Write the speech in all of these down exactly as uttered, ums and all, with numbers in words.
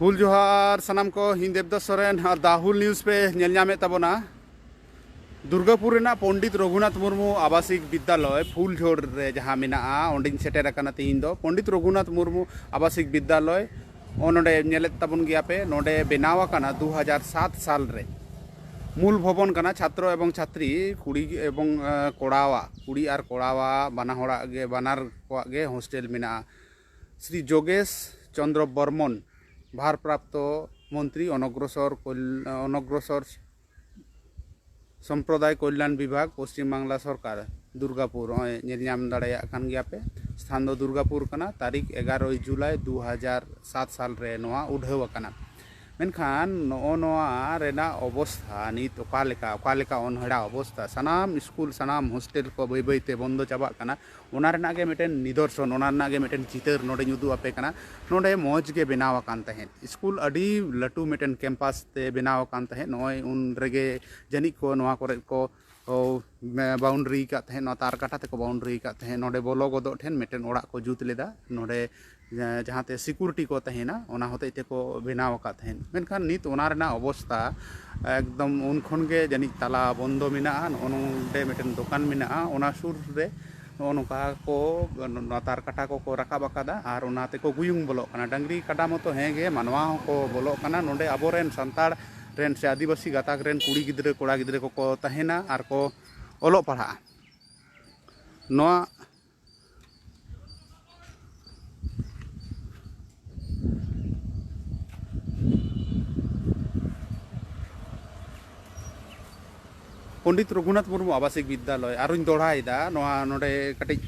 ᱦᱩᱞ ᱡᱚᱦᱟᱨ ᱥᱟᱱᱟᱢ ᱠᱚ, ᱤᱧ ᱫᱮᱵᱫᱟᱥ ᱥᱚᱨᱮᱱ ᱟᱨ ᱫᱟ ᱦᱩᱞ ᱱᱤᱭᱩᱡᱽ ᱯᱮ ᱧᱮᱞ ᱧᱟᱢᱮᱫ ᱛᱟᱵᱚᱱᱟ᱾ ᱫᱩᱨᱜᱟᱯᱩᱨ ᱨᱮᱱᱟᱜ ᱯᱚᱱᱰᱤᱛ ᱨᱚᱜᱷᱩᱱᱟᱛᱷ ᱢᱩᱨᱢᱩ ᱟᱵᱟᱥᱤᱠ ᱵᱤᱫᱽᱫᱟᱞᱚᱭ ᱯᱷᱩᱞᱡᱷᱳᱲ ᱨᱮ ᱡᱟᱦᱟᱸ ᱢᱮᱱᱟᱜᱼᱟ, ᱚᱸᱰᱮᱧ ᱥᱮᱴᱮᱨ ᱟᱠᱟᱱᱟ ᱛᱤᱦᱤᱧ ᱫᱚ᱾ ᱯᱚᱱᱰᱤᱛ ᱨᱚᱜᱷᱩᱱᱟᱛᱷ ᱢᱩᱨᱢᱩ ᱟᱵᱟᱥᱤᱠ ᱵᱤᱫᱽᱫᱟᱞᱚᱭ, ᱚ, ᱱᱚᱸᱰᱮ ᱧᱮᱞᱮᱫ ᱛᱟᱵᱚᱱ ᱜᱮᱭᱟ ᱯᱮ, ᱱᱚᱸᱰᱮ ᱵᱮᱱᱟᱣ ᱟᱠᱟᱱᱟ ᱫᱩ ᱦᱟᱡᱟᱨ ᱥᱟᱛ ᱥᱟᱞ ᱨᱮ᱾ ᱢᱩᱞ ᱵᱷᱚᱵᱚᱱ ᱠᱟᱱᱟ, ᱪᱷᱟᱛᱨᱚ ᱮᱵᱚᱝ ᱪᱷᱟᱛᱨᱤ, ᱠᱩᱲᱤ ᱮᱵᱚᱝ, ᱮ, ᱠᱚᱲᱟᱣᱟᱜ, ᱠᱩᱲᱤ ᱟᱨ ᱠᱚᱲᱟᱣᱟᱜ ᱵᱟᱱᱟ ᱦᱚᱲᱟᱜ ᱜᱮ, ᱵᱟᱱᱟᱨ ᱠᱚᱣᱟᱜ ᱜᱮ ᱦᱳᱥᱴᱮᱞ ᱢᱮᱱᱟᱜᱼᱟ᱾ ᱥᱨᱤ ᱡᱳᱜᱮᱥ ᱪᱚᱱᱫᱨᱚ ᱵᱚᱨᱢᱚᱱ, ᱵᱷᱟᱨᱯᱨᱟᱯᱛᱚ ᱢᱚᱱᱛᱨᱤ, ᱚᱱᱚᱜᱨᱚᱥᱚᱨ ᱠᱚᱞ-, ᱚᱱᱚᱜᱨᱚᱥᱚᱨ ᱥᱚᱢᱯᱨᱚᱫᱟᱭ ᱠᱚᱞᱭᱟᱱ ᱵᱤᱵᱷᱟᱜᱽ, ᱯᱚᱥᱪᱤᱢ ᱵᱟᱝᱞᱟ ᱥᱚᱨᱠᱟᱨ, ᱫᱩᱨᱜᱟᱯᱩᱨ᱾ ᱱᱚᱜᱼᱚᱭ ᱧᱮᱞ ᱧᱟᱢ ᱫᱟᱲᱮᱭᱟᱜ ᱠᱟᱱ ᱜᱮᱭᱟ ᱯᱮ᱾ ᱥᱛᱷᱟᱱ ᱫᱚ ᱫᱩᱨᱜᱟᱯᱩᱨ ᱠᱟᱱᱟ᱾ ᱛᱟᱹᱨᱤᱠᱷ ᱮᱜᱟᱨᱚᱭ ᱡᱩᱞᱟᱭ ᱫᱩ ᱦᱟᱡᱟᱨ ᱥᱟᱛ ᱥᱟᱞ ᱨᱮ ᱱᱚᱣᱟ ᱩᱰᱷᱟᱹᱣ ᱟᱠᱟᱱᱟ᱾ ᱢᱮᱱᱠᱷᱟᱱ ᱱᱚᱜᱼᱚ ᱱᱚᱣᱟ ᱨᱮᱱᱟᱜ ᱚᱵᱚᱥᱛᱷᱟ ᱱᱤᱛ ᱚᱠᱟ ᱞᱮᱠᱟ, ᱚᱠᱟ ᱞᱮᱠᱟ ᱚᱱᱦᱮᱲᱟ ᱚᱵᱚᱥᱛᱷᱟ, ᱥᱟᱱᱟᱢ ᱥᱠᱩᱞ, ᱥᱟᱱᱟᱢ ᱦᱳᱥᱴᱮᱞ ᱠᱚ ᱵᱟᱹᱭ ᱵᱟᱹᱭ ᱛᱮ ᱵᱚᱱᱫᱚ ᱪᱟᱵᱟᱜ ᱠᱟᱱᱟ᱾ ᱚᱱᱟ ᱨᱮᱱᱟᱜ ᱜᱮ ᱢᱤᱫᱴᱮᱱ ᱱᱤᱫᱚᱨᱥᱚᱱ, ᱚᱱᱟ ᱨᱮᱱᱟᱜ ᱜᱮ ᱢᱤᱫᱴᱮᱱ ᱪᱤᱛᱟᱹᱨ ᱱᱚᱰᱮᱧ ᱩᱫᱩᱜ ᱟᱯᱮ ᱠᱟᱱᱟ᱾ ᱱᱚᱰᱮ ᱢᱚᱡᱽ ᱜᱮ ᱵᱮᱱᱟᱣ ᱟᱠᱟᱱ ᱛᱟᱦᱮᱸᱫ, ᱥᱠᱩᱞ ᱟᱹᱰᱤ ᱞᱟᱹᱴᱩ ᱢᱤᱫᱴᱮᱱ ᱠᱮᱢᱯᱟᱥ ᱛᱮ ᱵᱮᱱᱟᱣ ᱟᱠᱟᱱ ᱛᱟᱦᱮᱸᱫ᱾ ᱱᱚᱜᱼᱚᱭ ᱩᱱ ᱨᱮᱜᱮ ᱡᱟᱹᱱᱤᱡ ᱠᱚ ᱱᱚᱣᱟ ᱠᱚᱨᱮ ᱠᱚ, ᱚ, ᱵᱟᱣᱩᱱᱰᱟᱨᱤ ᱟᱠᱟᱫ ᱛᱟᱦᱮᱸᱫ, ᱱᱚᱣᱟ ᱛᱟᱨ ᱠᱟᱴᱟ ᱛᱮᱠᱚ ᱵᱟᱣᱩᱱᱰᱟᱨᱤ ᱟᱠᱟᱫ ᱛᱟᱦᱮᱸᱫ᱾ ᱱᱚᱰᱮ ᱵᱚᱞᱚ ᱜᱚᱫᱚᱜ ᱴᱷᱮᱱ ᱢᱤᱫᱴᱮᱱ ᱚᱲᱟᱜ ᱠᱚ ᱡᱩᱛ ᱞᱮᱫᱟ, ᱱᱚᱰᱮ ᱡᱟᱦᱟᱸᱛᱮ ᱥᱤᱠᱩᱨᱤᱴᱤ ᱠᱚ ᱛᱟᱦᱮᱱᱟ, ᱚᱱᱟ ᱦᱚᱛᱮᱡ ᱛᱮᱠᱚ ᱵᱮᱱᱟᱣ ᱟᱠᱟᱫ ᱛᱟᱦᱮᱸᱫ᱾ ᱢᱮᱱᱠᱷᱟᱱ ᱱᱤᱛ ᱚᱱᱟ ᱨᱮᱱᱟᱜ ᱚᱵᱚᱥᱛᱟ ᱮᱠᱫᱚᱢ ᱩᱱ ᱠᱷᱚᱱ ᱜᱮ ᱡᱟᱹᱱᱤᱡ ᱛᱟᱞᱟ ᱵᱚᱱᱫᱚ ᱢᱮᱱᱟᱜᱼᱟ᱾ ᱱᱚᱜᱼᱚ ᱱᱚᱰᱮ ᱢᱤᱫᱴᱮᱱ ᱫᱚᱠᱟᱱ ᱢᱮᱱᱟᱜᱼᱟ, ᱚᱱᱟ ᱥᱩᱨ ᱨᱮ ᱱᱚᱜᱼᱚ ᱱᱚᱝᱠᱟ ᱠᱚ ᱱᱚᱣᱟ ᱛᱟᱨ ᱠᱟᱴᱟ ᱠᱚᱠᱚ ᱨᱟᱠᱟᱵ ᱟᱠᱟᱫᱟ ᱟᱨ ᱚᱱᱟ ᱛᱮᱠᱚ ᱜᱩᱭᱩᱝ ᱵᱚᱞᱚᱜ ᱠᱟᱱᱟ᱾ ᱰᱟᱹᱝᱨᱤ ᱠᱟᱰᱟ ᱢᱚᱛᱚ ᱦᱮᱸ ᱜᱮ, ᱢᱟᱱᱣᱟ ᱦᱚᱸᱠᱚ ᱵᱚᱞᱚᱜ ᱠᱟᱱᱟ᱾ ᱱᱚᱰᱮ ᱟᱵᱚᱨᱮᱱ ᱥᱟᱱᱛᱟᱲ ᱨᱮᱱ ᱥᱮ ᱟᱹᱫᱤᱵᱟᱹᱥᱤ ᱜᱟᱛᱟᱠ ᱨᱮᱱ ᱠᱩᱲᱤ ᱜᱤᱫᱽᱨᱟᱹ, ᱠᱚᱲᱟ ᱜᱤᱫᱽᱨᱟᱹ ᱠᱚᱠᱚ ᱛᱟᱦᱮᱱᱟ ᱟᱨ ᱠᱚ ᱚᱞᱚᱜ ᱯᱟᱲᱦᱟᱜᱼᱟ᱾ ᱱᱚᱣᱟ ᱯᱚᱱᱰᱤᱛ ᱨᱚᱜᱷᱩᱱᱟᱛᱷ ᱢᱩᱨᱢᱩ ᱟᱵᱟᱥᱤᱠ ᱵᱤᱫᱽᱫᱟᱞᱚᱭ, ᱟᱨᱚᱧ ᱫᱚᱦᱲᱟᱭᱮᱫᱟ, ᱱᱚᱣᱟ ᱱᱚᱰᱮ ᱠᱟᱹᱴᱤᱡ,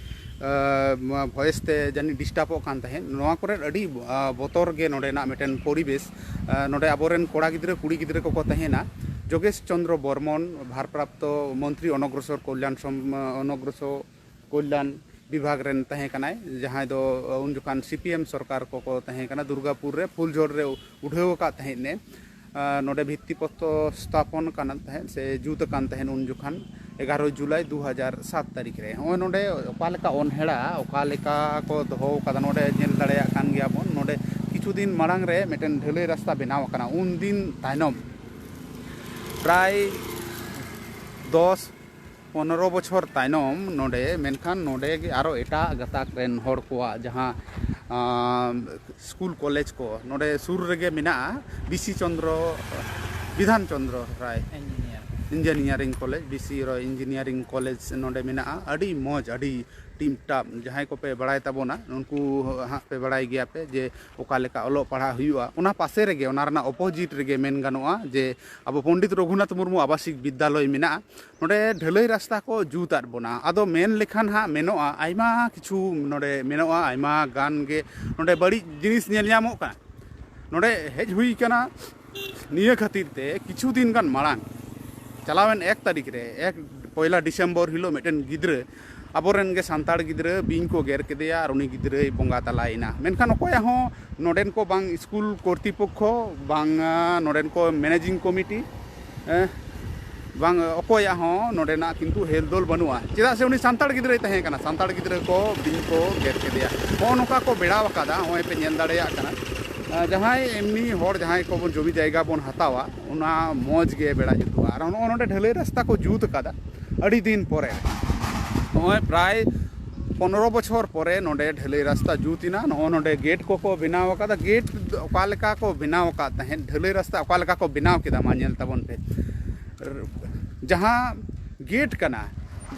ᱟ, ᱵᱷᱚᱭᱮᱥ ᱛᱮ ᱡᱟᱹᱱᱤᱡ ᱰᱤᱥᱴᱟᱵᱚᱜ ᱠᱟᱱ ᱛᱟᱦᱮᱸᱫ᱾ ᱱᱚᱣᱟ ᱠᱚᱨᱮ ᱟᱹᱰᱤ, ᱟ, ᱵᱚᱛᱚᱨ ᱜᱮ ᱱᱚᱰᱮᱱᱟᱜ ᱢᱤᱫᱴᱮᱱ ᱯᱚᱨᱤᱵᱮᱥ᱾ ᱟ, ᱱᱚᱰᱮ ᱟᱵᱚᱨᱮᱱ ᱠᱚᱲᱟ ᱜᱤᱫᱽᱨᱟᱹ, ᱠᱩᱲᱤ ᱜᱤᱫᱽᱨᱟᱹ ᱠᱚᱠᱚ ᱛᱟᱦᱮᱱᱟ᱾ ᱡᱳᱜᱮᱥ ᱪᱚᱱᱫᱨᱚ ᱵᱚᱨᱢᱚᱱ, ᱵᱷᱟᱨᱯᱨᱟᱯᱛᱚ ᱢᱚᱱᱛᱨᱤ, ᱚᱱᱚᱜᱨᱚᱥᱚᱨ ᱠᱚᱞᱭᱟᱱ ᱥᱚᱢ-, ᱚᱱᱚᱜᱨᱚᱥᱚᱨ ᱠᱚᱞᱭᱟᱱ ᱵᱤᱵᱷᱟᱜᱽ ᱨᱮᱱ ᱛᱟᱦᱮᱸ ᱠᱟᱱᱟᱭ, ᱡᱟᱦᱟᱸᱭ ᱫᱚ, ᱟ, ᱩᱱ ᱡᱚᱠᱷᱟᱱ ᱥᱤ ᱯᱤ ᱮᱢ ᱥᱚᱨᱠᱟᱨ ᱠᱚᱠᱚ ᱛᱟᱦᱮᱸ ᱠᱟᱱᱟ᱾ ᱫᱩᱨᱜᱟᱯᱩᱨ ᱨᱮ ᱯᱷᱩᱞᱡᱷᱳᱲ ᱨᱮ ᱩᱰᱷᱟᱹᱣ ᱟᱠᱟᱫ ᱛᱟᱦᱮᱸᱫ ᱮ᱾ ᱟ, ᱱᱚᱰᱮ ᱵᱷᱤᱛᱛᱤ ᱯᱨᱚᱥᱛᱚᱨ ᱥᱛᱷᱟᱯᱚᱱ ᱠᱟᱱ ᱛᱟᱦᱮᱸᱫ ᱥᱮ ᱡᱩᱛ ᱟᱠᱟᱱ ᱛᱟᱦᱮᱸᱫ ᱩᱱ ᱡᱚᱠᱷᱟᱱ ᱮᱜᱟᱨᱚ ᱡᱩᱞᱟᱭ ᱫᱩ ᱦᱟᱡᱟᱨ ᱥᱟᱛ ᱛᱟᱹᱨᱤᱠᱷ ᱨᱮ᱾ ᱱᱚᱜᱼᱚᱭ ᱱᱚᱰᱮ ᱚᱠᱟ ᱞᱮᱠᱟ ᱚᱱᱦᱮᱲᱟ, ᱚᱠᱟ ᱞᱮᱠᱟ ᱠᱚ ᱫᱚᱦᱚ ᱟᱠᱟᱫᱟ, ᱱᱚᱰᱮ ᱧᱮᱞ ᱫᱟᱲᱮᱭᱟᱜ ᱠᱟᱱ ᱜᱮᱭᱟ ᱵᱚᱱ᱾ ᱱᱚᱰᱮ ᱠᱤᱪᱷᱩ ᱫᱤᱱ ᱢᱟᱲᱟᱝ ᱨᱮ ᱢᱤᱫᱴᱮᱱ ᱰᱷᱟᱹᱞᱟᱹᱭ ᱨᱟᱥᱛᱟ ᱵᱮᱱᱟᱣ ᱟᱠᱟᱱᱟ᱾ ᱩᱱ ᱫᱤᱱ ᱛᱟᱭᱱᱚᱢ, ᱯᱨᱟᱭ ᱫᱚᱥ ᱯᱚᱱᱨᱚ ᱵᱚᱪᱷᱚᱨ ᱛᱟᱭᱱᱚᱢ, ᱱᱚᱰᱮ, ᱢᱮᱱᱠᱷᱟᱱ ᱱᱚᱰᱮ ᱜᱮ ᱟᱨᱚ ᱮᱴᱟᱜ ᱜᱟᱛᱟᱠ ᱨᱮᱱ ᱦᱚᱲ ᱠᱚᱣᱟᱜ ᱡᱟᱦᱟᱸ, ᱟᱸ, ᱥᱠᱩᱞ ᱠᱚᱞᱮᱡᱽ ᱠᱚ ᱱᱚᱰᱮ ᱥᱩᱨ ᱨᱮᱜᱮ ᱢᱮᱱᱟᱜᱼᱟ᱾ ᱵᱤ ᱥᱤ ᱪᱚᱱᱫᱨᱚ, ᱵᱤᱫᱷᱟᱱ ᱪᱚᱱᱫᱨᱚ ᱨᱟᱭ ᱤᱧᱡᱤᱱᱤᱭᱟᱨᱤᱝ ᱠᱚᱞᱮᱡᱽ, ᱵᱤ ᱥᱤ ᱨᱚᱭ ᱤᱧᱡᱤᱱᱤᱭᱟᱨᱤᱝ ᱠᱚᱞᱮᱡᱽ ᱱᱚᱰᱮ ᱢᱮᱱᱟᱜᱼᱟ᱾ ᱟᱹᱰᱤ ᱢᱚᱡᱽ, ᱟᱹᱰᱤ ᱴᱤᱯ ᱴᱟᱯ᱾ ᱡᱟᱦᱟᱸᱭ ᱠᱚᱯᱮ ᱵᱟᱲᱟᱭ ᱛᱟᱵᱚᱱᱟ, ᱩᱱᱠᱩ ᱦᱟᱸᱜ ᱯᱮ ᱵᱟᱲᱟᱭ ᱜᱮᱭᱟ ᱯᱮ ᱡᱮ ᱚᱠᱟ ᱞᱮᱠᱟ ᱚᱞᱚᱜ ᱯᱟᱲᱦᱟᱜ ᱦᱩᱭᱩᱜᱼᱟ᱾ ᱚᱱᱟ ᱯᱟᱥᱮ ᱨᱮᱜᱮ, ᱚᱱᱟ ᱨᱮᱱᱟᱜ ᱚᱯᱳᱡᱤᱴ ᱨᱮᱜᱮ ᱢᱮᱱ ᱜᱟᱱᱚᱜᱼᱟ ᱡᱮ ᱟᱵᱚ ᱯᱚᱱᱰᱤᱛ ᱨᱚᱜᱷᱩᱱᱟᱛᱷ ᱢᱩᱨᱢᱩ ᱟᱵᱟᱥᱤᱠ ᱵᱤᱫᱽᱫᱟᱞᱚᱭ ᱢᱮᱱᱟᱜᱼᱟ᱾ ᱱᱚᱰᱮ ᱰᱷᱟᱹᱞᱟᱹᱭ ᱨᱟᱥᱛᱟ ᱠᱚ ᱡᱩᱛ ᱟᱫ ᱵᱚᱱᱟ᱾ ᱟᱫᱚ ᱢᱮᱱ ᱞᱮᱠᱷᱟᱱ ᱦᱟᱸᱜ ᱢᱮᱱᱚᱜᱼᱟ, ᱟᱭᱢᱟ ᱠᱤᱪᱷᱩ ᱱᱚᱰᱮ ᱢᱮᱱᱚᱜᱼᱟ, ᱟᱭᱢᱟ ᱜᱟᱱ ᱜᱮ ᱱᱚᱰᱮ ᱵᱟᱹᱲᱤᱡ ᱡᱤᱱᱤᱥ ᱧᱮᱞ ᱧᱟᱢᱚᱜ ᱠᱟᱱᱟ᱾ ᱱᱚᱰᱮ ᱦᱮᱡ ᱦᱩᱭ ᱠᱟᱱᱟ ᱱᱤᱭᱟᱹ ᱠᱷᱟᱹᱛᱤᱨ ᱛᱮ, ᱠᱤᱪᱷᱩ ᱫᱤᱱ ᱜᱟᱱ ᱢᱟᱲᱟᱝ, ᱪᱟᱞᱟᱣᱮᱱ ᱮᱠ ᱛᱟᱹᱨᱤᱠᱷ ᱨᱮ, ᱮᱠ, ᱯᱚᱭᱞᱟ ᱰᱤᱥᱮᱢᱵᱚᱨ ᱦᱤᱞᱳᱜ ᱢᱤᱫᱴᱮᱱ ᱜᱤᱫᱽᱨᱟᱹ, ᱟᱵᱚᱨᱮᱱ ᱜᱮ ᱥᱟᱱᱛᱟᱲ ᱜᱤᱫᱽᱨᱟᱹ, ᱵᱤᱧ ᱠᱚ ᱜᱮᱨ ᱠᱮᱫᱮᱭᱟ ᱟᱨ ᱩᱱᱤ ᱜᱤᱫᱽᱨᱟᱹᱭ ᱵᱚᱸᱜᱟ ᱛᱟᱞᱟᱭᱮᱱᱟ᱾ ᱢᱮᱱᱠᱷᱟᱱ ᱚᱠᱚᱭᱟᱜ ᱦᱚᱸ, ᱱᱚᱰᱮᱱ ᱠᱚ ᱵᱟᱝ ᱥᱠᱩᱞ ᱠᱚᱨᱛᱤᱯᱚᱠᱠᱷᱚ, ᱵᱟᱝ, ᱟᱸ, ᱱᱚᱰᱮᱱ ᱠᱚ ᱢᱮᱱᱮᱡᱤᱝ ᱠᱚᱢᱤᱴᱤ, ᱮᱸ, ᱵᱟᱝ ᱚᱠᱚᱭᱟᱜ ᱦᱚᱸ ᱱᱚᱰᱮᱱᱟᱜ ᱠᱤᱱᱛᱩ ᱦᱮᱞ ᱫᱚᱞ ᱵᱟᱹᱱᱩᱜᱼᱟ᱾ ᱪᱮᱫᱟᱜ ᱥᱮ ᱩᱱᱤ ᱥᱟᱱᱛᱟᱲ ᱜᱤᱫᱽᱨᱟᱹᱭ ᱛᱟᱦᱮᱸ ᱠᱟᱱᱟ, ᱥᱟᱱᱛᱟᱲ ᱜᱤᱫᱽᱨᱟᱹ ᱠᱚ ᱵᱤᱧ ᱠᱚ ᱜᱮᱨ ᱠᱮᱫᱮᱭᱟ᱾ ᱱᱚᱜᱼᱚ ᱱᱚᱝᱠᱟ ᱠᱚ ᱵᱮᱲᱟᱣ ᱟᱠᱟᱫᱟ, ᱱᱚᱜᱼᱚᱭ ᱯᱮ ᱧᱮᱞ ᱫᱟᱲᱮᱭᱟᱜ ᱠᱟᱱᱟ᱾ ᱟᱸ, ᱡᱟᱦᱟᱸᱭ ᱮᱢᱱᱤ ᱦᱚᱲ, ᱡᱟᱦᱟᱸᱭ ᱠᱚᱵᱚᱱ ᱡᱚᱢᱤ ᱡᱟᱭᱜᱟ ᱵᱚᱱ ᱦᱟᱛᱟᱣᱟ, ᱚᱱᱟ ᱢᱚᱡᱽ ᱜᱮ ᱵᱮᱲᱟ ᱡᱩᱛᱩᱜᱼᱟ᱾ ᱟᱨ ᱱᱚᱜᱼᱚ ᱱᱚᱰᱮ ᱰᱷᱟᱹᱞᱟᱹᱭ ᱨᱟᱥᱛᱟ ᱠᱚ ᱡᱩᱛ ᱟᱠᱟᱫᱟ ᱟᱹᱰᱤ ᱫᱤᱱ ᱯᱚᱨᱮ, ᱱᱚᱜᱼᱚᱭ ᱯᱨᱟᱭ ᱯᱚᱱᱨᱚ ᱵᱚᱪᱷᱚᱨ ᱯᱚᱨᱮ ᱱᱚᱰᱮ ᱰᱷᱟᱹᱞᱟᱹᱭ ᱨᱟᱥᱛᱟ ᱡᱩᱛ ᱮᱱᱟ᱾ ᱱᱚᱜᱼᱚ ᱱᱚᱰᱮ ᱜᱮᱴ ᱠᱚᱠᱚ ᱵᱮᱱᱟᱣ ᱟᱠᱟᱫᱟ᱾ ᱜᱮᱴ ᱚᱠᱟ ᱞᱮᱠᱟ ᱠᱚ ᱵᱮᱱᱟᱣ ᱟᱠᱟᱫ ᱛᱟᱦᱮᱸᱫ, ᱰᱷᱟᱹᱞᱟᱹᱭ ᱨᱟᱥᱛᱟ ᱚᱠᱟ ᱞᱮᱠᱟ ᱠᱚ ᱵᱮᱱᱟᱣ ᱠᱮᱫᱟ, ᱢᱟ ᱧᱮᱞ ᱛᱟᱵᱚᱱ ᱯᱮ᱾ ᱡᱟᱦᱟᱸ ᱜᱮᱴ ᱠᱟᱱᱟ,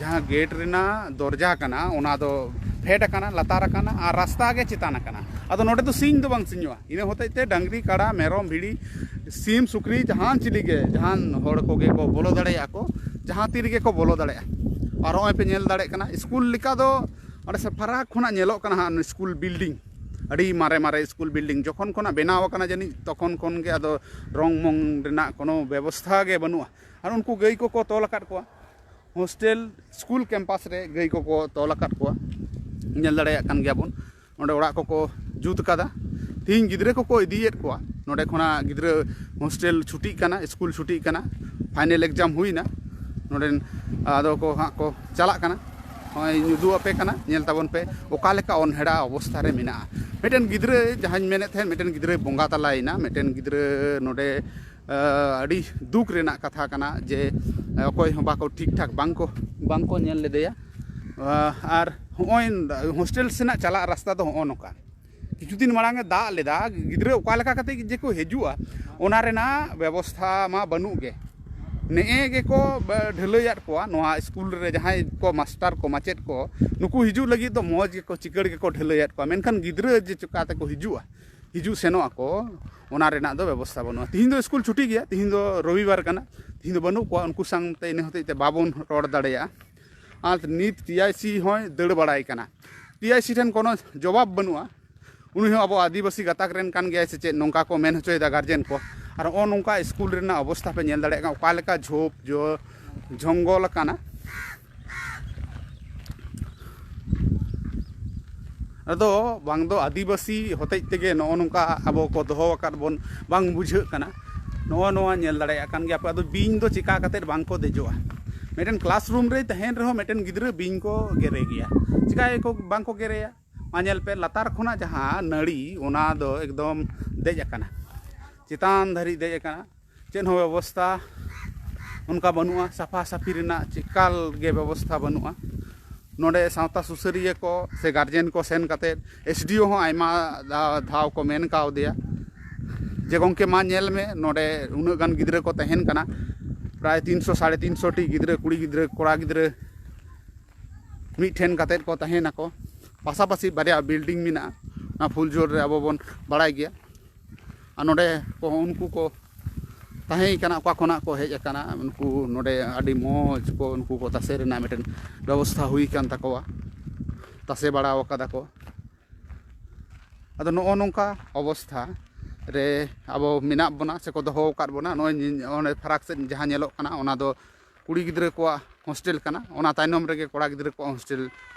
ᱡᱟᱦᱟᱸ ᱜᱮᱴ ᱨᱮᱱᱟᱜ ᱫᱚᱨᱡᱟ ᱠᱟᱱᱟ, ᱚᱱᱟ ᱫᱚ ᱯᱷᱮᱰ ᱟᱠᱟᱱᱟ, ᱞᱟᱛᱟᱨ ᱟᱠᱟᱱᱟ, ᱟᱨ ᱨᱟᱥᱛᱟ ᱜᱮ ᱪᱮᱛᱟᱱ ᱟᱠᱟᱱᱟ᱾ ᱟᱫᱚ ᱱᱚᱰᱮ ᱫᱚ ᱥᱤᱧ ᱫᱚ ᱵᱟᱝ ᱥᱤᱧᱚᱜᱼᱟ᱾ ᱤᱱᱟᱹ ᱦᱚᱛᱮᱡ ᱛᱮ ᱰᱟᱝᱨᱤ, ᱠᱟᱰᱟ, ᱢᱮᱨᱚᱢ, ᱵᱷᱤᱲᱤ, ᱥᱤᱢ, ᱥᱩᱠᱨᱤ, ᱡᱟᱦᱟᱱ ᱪᱤᱞᱤ ᱜᱮ, ᱡᱟᱦᱟᱱ ᱦᱚᱲ ᱠᱚᱜᱮ ᱠᱚ ᱵᱚᱞᱚ ᱫᱟᱲᱮᱭᱟᱜᱼᱟ ᱠᱚ, ᱡᱟᱦᱟᱸ ᱛᱤ ᱨᱮᱜᱮ ᱠᱚ ᱵᱚᱞᱚ ᱫᱟᱲᱮᱭᱟᱜᱼᱟ᱾ ᱟᱨ ᱱᱚᱜᱼᱚᱭ ᱯᱮ ᱧᱮᱞ ᱫᱟᱲᱮᱭᱟᱜ ᱠᱟᱱᱟ, ᱥᱠᱩᱞ ᱞᱮᱠᱟ ᱫᱚ ᱚᱸᱰᱮ ᱥᱮ ᱯᱷᱟᱨᱟᱠ ᱠᱷᱚᱱᱟᱜ ᱧᱮᱞᱚᱜ ᱠᱟᱱᱟ ᱦᱟᱸᱜ ᱥᱠᱩᱞ ᱵᱤᱞᱰᱤᱝ, ᱟᱹᱰᱤ ᱢᱟᱨᱮ ᱢᱟᱨᱮ ᱥᱠᱩᱞ ᱵᱤᱞᱰᱤᱝ᱾ ᱡᱚᱠᱷᱚᱱ ᱠᱷᱚᱱᱟᱜ ᱵᱮᱱᱟᱣ ᱟᱠᱟᱱᱟ ᱡᱟᱹᱱᱤᱡ, ᱛᱚᱠᱷᱚᱱ ᱠᱷᱚᱱ ᱜᱮ ᱟᱫᱚ ᱨᱚᱝ ᱢᱚᱝ ᱨᱮᱱᱟᱜ ᱠᱳᱱᱳ ᱵᱮᱵᱚᱥᱛᱷᱟ ᱜᱮ ᱵᱟᱹᱱᱩᱜᱼᱟ᱾ ᱟᱨ ᱩᱱᱠᱩ ᱜᱟᱹᱭ ᱠᱚᱠᱚ ᱛᱚᱞ ᱟᱠᱟᱫ ᱠᱚᱣᱟ, ᱦᱳᱥᱴᱮᱞ ᱥᱠᱩᱞ ᱠᱮᱢᱯᱟᱥ ᱨᱮ ᱜᱟᱹᱭ ᱠᱚᱠᱚ ᱛᱚᱞ ᱟᱠᱟᱫ ᱠᱚᱣᱟ, ᱧᱮᱞ ᱫᱟᱲᱮᱭᱟᱜ ᱠᱟᱱ ᱜᱮᱭᱟ ᱵᱚᱱ᱾ ᱱᱚᱰᱮ ᱚᱲᱟᱜ ᱠᱚᱠᱚ ᱡᱩᱛ ᱟᱠᱟᱫᱟ᱾ ᱛᱤᱦᱤᱧ ᱜᱤᱫᱽᱨᱟᱹ ᱠᱚᱠᱚ ᱤᱫᱤᱭᱮᱫ ᱠᱚᱣᱟ ᱱᱚᱰᱮ ᱠᱷᱚᱱᱟᱜ᱾ ᱜᱤᱫᱽᱨᱟᱹ ᱦᱳᱥᱴᱮᱞ ᱪᱷᱩᱴᱤᱜ ᱠᱟᱱᱟ, ᱥᱠᱩᱞ ᱪᱷᱩᱴᱤᱜ ᱠᱟᱱᱟ, ᱯᱷᱟᱭᱱᱮᱞ ᱮᱠᱡᱟᱢ ᱦᱩᱭᱱᱟ᱾ ᱱᱚᱰᱮᱱ ᱟᱫᱚ ᱠᱚ ᱦᱟᱸᱜ ᱠᱚ ᱪᱟᱞᱟᱜ ᱠᱟᱱᱟ᱾ ᱱᱚᱜᱼᱚᱭ ᱤᱧ ᱩᱫᱩᱜ ᱟᱯᱮ ᱠᱟᱱᱟ, ᱧᱮᱞ ᱛᱟᱵᱚᱱ ᱯᱮ ᱚᱠᱟ ᱞᱮᱠᱟ ᱚᱱᱦᱮᱲᱟ ᱚᱵᱚᱥᱛᱷᱟ ᱨᱮ ᱢᱮᱱᱟᱜᱼᱟ᱾ ᱢᱤᱫᱴᱮᱱ ᱜᱤᱫᱽᱨᱟᱹ, ᱡᱟᱦᱟᱸᱧ ᱢᱮᱱᱮᱫ ᱛᱟᱦᱮᱸᱫ, ᱢᱤᱫᱴᱮᱱ ᱜᱤᱫᱽᱨᱟᱹᱭ ᱵᱚᱸᱜᱟ ᱛᱟᱞᱟᱭᱮᱱᱟ᱾ ᱢᱤᱫᱴᱮᱱ ᱜᱤᱫᱽᱨᱟᱹ ᱱᱚᱰᱮ, ᱟᱹᱰᱤ ᱫᱩᱠ ᱨᱮᱱᱟᱜ ᱠᱟᱛᱷᱟ ᱠᱟᱱᱟ ᱡᱮ ᱚᱠᱚᱭ ᱦᱚᱸ ᱵᱟᱠᱚ ᱴᱷᱤᱠ ᱴᱷᱟᱠ ᱵᱟᱝᱠᱚ ᱵᱟᱝᱠᱚ ᱧᱮᱞ ᱞᱮᱫᱮᱭᱟ᱾ ᱟᱨ ᱦᱚᱸᱜᱼᱚᱭ ᱦᱳᱥᱴᱮᱞ ᱥᱮᱱᱟᱜ ᱪᱟᱞᱟᱜ ᱨᱟᱥᱛᱟ ᱫᱚ ᱦᱚᱸᱜᱼᱚ ᱱᱚᱝᱠᱟ᱾ ᱠᱤᱪᱷᱩ ᱫᱤᱱ ᱢᱟᱲᱟᱝ ᱮ ᱫᱟᱜ ᱞᱮᱫᱟ, ᱜᱤᱫᱽᱨᱟᱹ ᱚᱠᱟ ᱞᱮᱠᱟ ᱠᱟᱛᱮ ᱡᱮ ᱠᱚ ᱦᱤᱡᱩᱜᱼᱟ, ᱚᱱᱟ ᱨᱮᱱᱟᱜ ᱵᱮᱵᱚᱥᱛᱷᱟ ᱢᱟ ᱵᱟᱹᱱᱩᱜ ᱜᱮ᱾ ᱱᱮᱜᱼᱮ ᱜᱮᱠᱚ ᱰᱷᱟᱹᱞᱟᱹᱭᱟᱫ ᱠᱚᱣᱟ ᱱᱚᱣᱟ ᱥᱠᱩᱞ ᱨᱮ ᱡᱟᱦᱟᱸᱭ ᱠᱚ ᱢᱟᱥᱴᱟᱨ ᱠᱚ, ᱢᱟᱪᱮᱫ ᱠᱚ, ᱱᱩᱠᱩ ᱦᱤᱡᱩᱜ ᱞᱟᱹᱜᱤᱫ ᱫᱚ ᱢᱚᱡᱽ ᱜᱮᱠᱚ ᱪᱤᱠᱟᱹᱲ ᱜᱮᱠᱚ ᱰᱷᱟᱹᱞᱟᱹᱭᱟᱫ ᱠᱚᱣᱟ, ᱢᱮᱱᱠᱷᱟᱱ ᱜᱤᱫᱽᱨᱟᱹ ᱡᱮ ᱪᱤᱠᱟᱹ ᱛᱮᱠᱚ ᱦᱤᱡᱩᱜᱼᱟ, ᱦᱤᱡᱩᱜ ᱥᱮᱱᱚᱜ ᱟᱠᱚ, ᱚᱱᱟ ᱨᱮᱱᱟᱜ ᱫᱚ ᱵᱮᱵᱚᱥᱛᱷᱟ ᱵᱟᱹᱱᱩᱜᱼᱟ᱾ ᱛᱤᱦᱤᱧ ᱫᱚ ᱥᱠᱩᱞ ᱪᱷᱩᱴᱤ ᱜᱮᱭᱟ, ᱛᱤᱦᱤᱧ ᱫᱚ ᱨᱚᱵᱤᱵᱟᱨ ᱠᱟᱱᱟ, ᱛᱤᱦᱤᱧ ᱫᱚ ᱵᱟᱹᱱᱩᱜ ᱠᱚᱣᱟ, ᱩᱱᱠᱩ ᱥᱟᱶᱛᱮ ᱤᱱᱟᱹ ᱦᱚᱛᱮᱡ ᱛᱮ ᱵᱟᱵᱚᱱ ᱨᱚᱲ ᱫᱟᱲᱮᱭᱟᱜᱼᱟ᱾ ᱟᱨ ᱱᱤᱛ ᱴᱤ ᱟᱭ ᱥᱤ ᱦᱚᱸᱭ ᱫᱟᱹᱲ ᱵᱟᱲᱟᱭ ᱠᱟᱱᱟ᱾ ᱴᱤ ᱟᱭ ᱥᱤ ᱴᱷᱮᱱ ᱠᱳᱱᱳ ᱡᱚᱵᱟᱵ ᱵᱟᱹᱱᱩᱜᱼᱟ᱾ ᱩᱱᱤ ᱦᱚᱸ ᱟᱵᱚ ᱟᱹᱫᱤᱵᱟᱹᱥᱤ ᱜᱟᱛᱟᱠ ᱨᱮᱱ ᱠᱟᱱ ᱜᱮᱭᱟᱭ ᱥᱮ ᱪᱮᱫ, ᱱᱚᱝᱠᱟ ᱠᱚ ᱢᱮᱱ ᱦᱚᱪᱚᱭᱮᱫᱟ ᱜᱟᱨᱡᱮᱱ ᱠᱚ᱾ ᱟᱨ ᱱᱚᱜᱼᱚ ᱱᱚᱝᱠᱟ ᱥᱠᱩᱞ ᱨᱮᱱᱟᱜ ᱚᱵᱚᱥᱛᱷᱟ ᱯᱮ ᱧᱮᱞ ᱫᱟᱲᱮᱭᱟᱜ ᱠᱟᱱᱟ, ᱚᱠᱟ ᱞᱮᱠᱟ ᱡᱷᱳᱯ ᱡᱚ ᱡᱚᱝᱜᱚᱞ ᱟᱠᱟᱱᱟ᱾ ᱟᱫᱚ ᱵᱟᱝ ᱫᱚ ᱟᱹᱫᱤᱵᱟᱹᱥᱤ ᱦᱚᱛᱮᱡ ᱛᱮᱜᱮ ᱱᱚᱜᱼᱚ ᱱᱚᱝᱠᱟ ᱟᱵᱚ ᱠᱚ ᱫᱚᱦᱚ ᱟᱠᱟᱫ ᱵᱚᱱ, ᱵᱟᱝ ᱵᱩᱡᱷᱟᱹᱜ ᱠᱟᱱᱟ᱾ ᱱᱚᱜᱼᱚ ᱱᱚᱣᱟ ᱧᱮᱞ ᱫᱟᱲᱮᱭᱟᱜ ᱠᱟᱱ ᱜᱮᱭᱟ ᱯᱮ᱾ ᱟᱫᱚ ᱵᱤᱧ ᱫᱚ ᱪᱮᱠᱟ ᱠᱟᱛᱮᱫ ᱵᱟᱝ ᱠᱚ ᱫᱮᱡᱚᱜᱼᱟ? ᱢᱤᱫᱴᱮᱱ ᱠᱞᱟᱥᱨᱩᱢ ᱨᱮᱭ ᱛᱟᱦᱮᱱ ᱨᱮᱦᱚᱸ ᱢᱤᱫᱴᱮᱱ ᱜᱤᱫᱽᱨᱟᱹ ᱵᱤᱧ ᱠᱚ ᱜᱮᱨᱮ ᱜᱮᱭᱟ᱾ ᱪᱮᱠᱟᱭᱟᱠᱚ ᱵᱟᱝ ᱠᱚ ᱜᱮᱨᱮᱭᱟ? ᱢᱟ ᱧᱮᱞ ᱯᱮ, ᱞᱟᱛᱟᱨ ᱠᱷᱚᱱᱟᱜ ᱡᱟᱦᱟᱸ ᱱᱟᱹᱲᱤ, ᱚᱱᱟ ᱫᱚ ᱮᱠᱫᱚᱢ ᱫᱮᱡ ᱟᱠᱟᱱᱟ, ᱪᱮᱛᱟᱱ ᱫᱷᱟᱹᱨᱤᱡ ᱫᱮᱡ ᱟᱠᱟᱱᱟ᱾ ᱪᱮᱫ ᱦᱚᱸ ᱵᱮᱵᱚᱥᱛᱷᱟ ᱚᱱᱠᱟ ᱵᱟᱹᱱᱩᱜᱼᱟ, ᱥᱟᱯᱷᱟ ᱥᱟᱹᱯᱷᱤ ᱨᱮᱱᱟᱜ ᱮᱠᱟᱞ ᱜᱮ ᱵᱮᱵᱚᱥᱛᱷᱟ ᱵᱟᱹᱱᱩᱜᱼᱟ᱾ ᱱᱚᱰᱮ ᱥᱟᱶᱛᱟ ᱥᱩᱥᱟᱹᱨᱤᱭᱟᱹ ᱠᱚ ᱥᱮ ᱜᱟᱨᱡᱮᱱ ᱠᱚ ᱥᱮᱱ ᱠᱟᱛᱮᱫ, ᱮᱥ ᱰᱤ ᱳ ᱦᱚᱸ ᱟᱭᱢᱟ ᱫᱷᱟ-, ᱫᱷᱟᱣ ᱠᱚ ᱢᱮᱱ ᱠᱟᱣᱫᱮᱭᱟ ᱡᱮ, "ᱜᱚᱢᱠᱮ, ᱢᱟ ᱧᱮᱞ ᱢᱮ, ᱱᱚᱰᱮ ᱩᱱᱟᱹᱜ ᱜᱟᱱ ᱜᱤᱫᱽᱨᱟᱹ ᱠᱚ ᱛᱟᱦᱮᱱ ᱠᱟᱱᱟ, ᱯᱨᱟᱭ ᱛᱤᱱᱥᱚ, ᱥᱟᱲᱮ ᱛᱤᱱᱥᱚ ᱴᱤ ᱜᱤᱫᱽᱨᱟᱹ, ᱠᱩᱲᱤ ᱜᱤᱫᱽᱨᱟᱹ, ᱠᱚᱲᱟ ᱜᱤᱫᱽᱨᱟᱹ ᱢᱤᱫ ᱴᱷᱮᱱ ᱠᱟᱛᱮᱫ ᱠᱚ ᱛᱟᱦᱮᱱᱟᱠᱚ, ᱯᱟᱥᱟᱯᱟᱥᱤ ᱵᱟᱨᱭᱟ ᱵᱤᱞᱰᱤᱝ ᱢᱮᱱᱟᱜᱼᱟ, ᱚᱱᱟ ᱯᱷᱩᱞᱡᱳᱨ ᱨᱮ ᱟᱵᱚ ᱵᱚᱱ ᱵᱟᱲᱟᱭ ᱜᱮᱭᱟ᱾ ᱟᱨ ᱱᱚᱰᱮ ᱠᱚ ᱩᱱᱠᱩ ᱠᱚ ᱛᱟᱦᱮᱸ ᱠᱟᱱᱟ, ᱚᱠᱟ ᱠᱷᱚᱱᱟᱜ ᱠᱚ ᱦᱮᱡ ᱟᱠᱟᱱᱟ, ᱩᱱᱠᱩ ᱱᱚᱰᱮ ᱟᱹᱰᱤ ᱢᱚᱡᱽ ᱠᱚ, ᱩᱱᱠᱩ ᱠᱚ ᱛᱟᱥᱮ ᱨᱮᱱᱟᱜ ᱢᱤᱫᱴᱮᱱ ᱵᱮᱵᱚᱥᱛᱷᱟ ᱦᱩᱭ ᱠᱟᱱ ᱛᱟᱠᱚᱣᱟ, ᱛᱟᱥᱮ ᱵᱟᱲᱟ ᱟᱠᱟᱫᱟ ᱠᱚ᱾ ᱟᱫᱚ ᱱᱚᱜᱼᱚ ᱱᱚᱝᱠᱟ ᱚᱵᱚᱥᱛᱷᱟ ᱨᱮ ᱟᱵᱚ ᱢᱮᱱᱟᱜ ᱵᱚᱱᱟ ᱥᱮᱠᱚ ᱫᱚᱦᱚ ᱟᱠᱟᱫ ᱵᱚᱱᱟ᱾ ᱱᱚᱜᱼᱚᱭ ᱧᱮ-, ᱚᱸᱰᱮ ᱯᱷᱟᱨᱟᱠ ᱥᱮᱫ ᱡᱟᱦᱟᱸ ᱧᱮᱞᱚᱜ ᱠᱟᱱᱟ, ᱚᱱᱟ ᱫᱚ ᱠᱩᱲᱤ ᱜᱤᱫᱽᱨᱟᱹ ᱠᱚᱣᱟᱜ ᱦᱳᱥᱴᱮᱞ ᱠᱟᱱᱟ᱾ ᱚᱱᱟ ᱛᱟᱭᱱᱚᱢ ᱨᱮᱜᱮ ᱠᱚᱲᱟ ᱜᱤᱫᱽᱨᱟᱹ ᱠᱚᱣᱟᱜ ᱦᱳᱥᱴᱮᱞ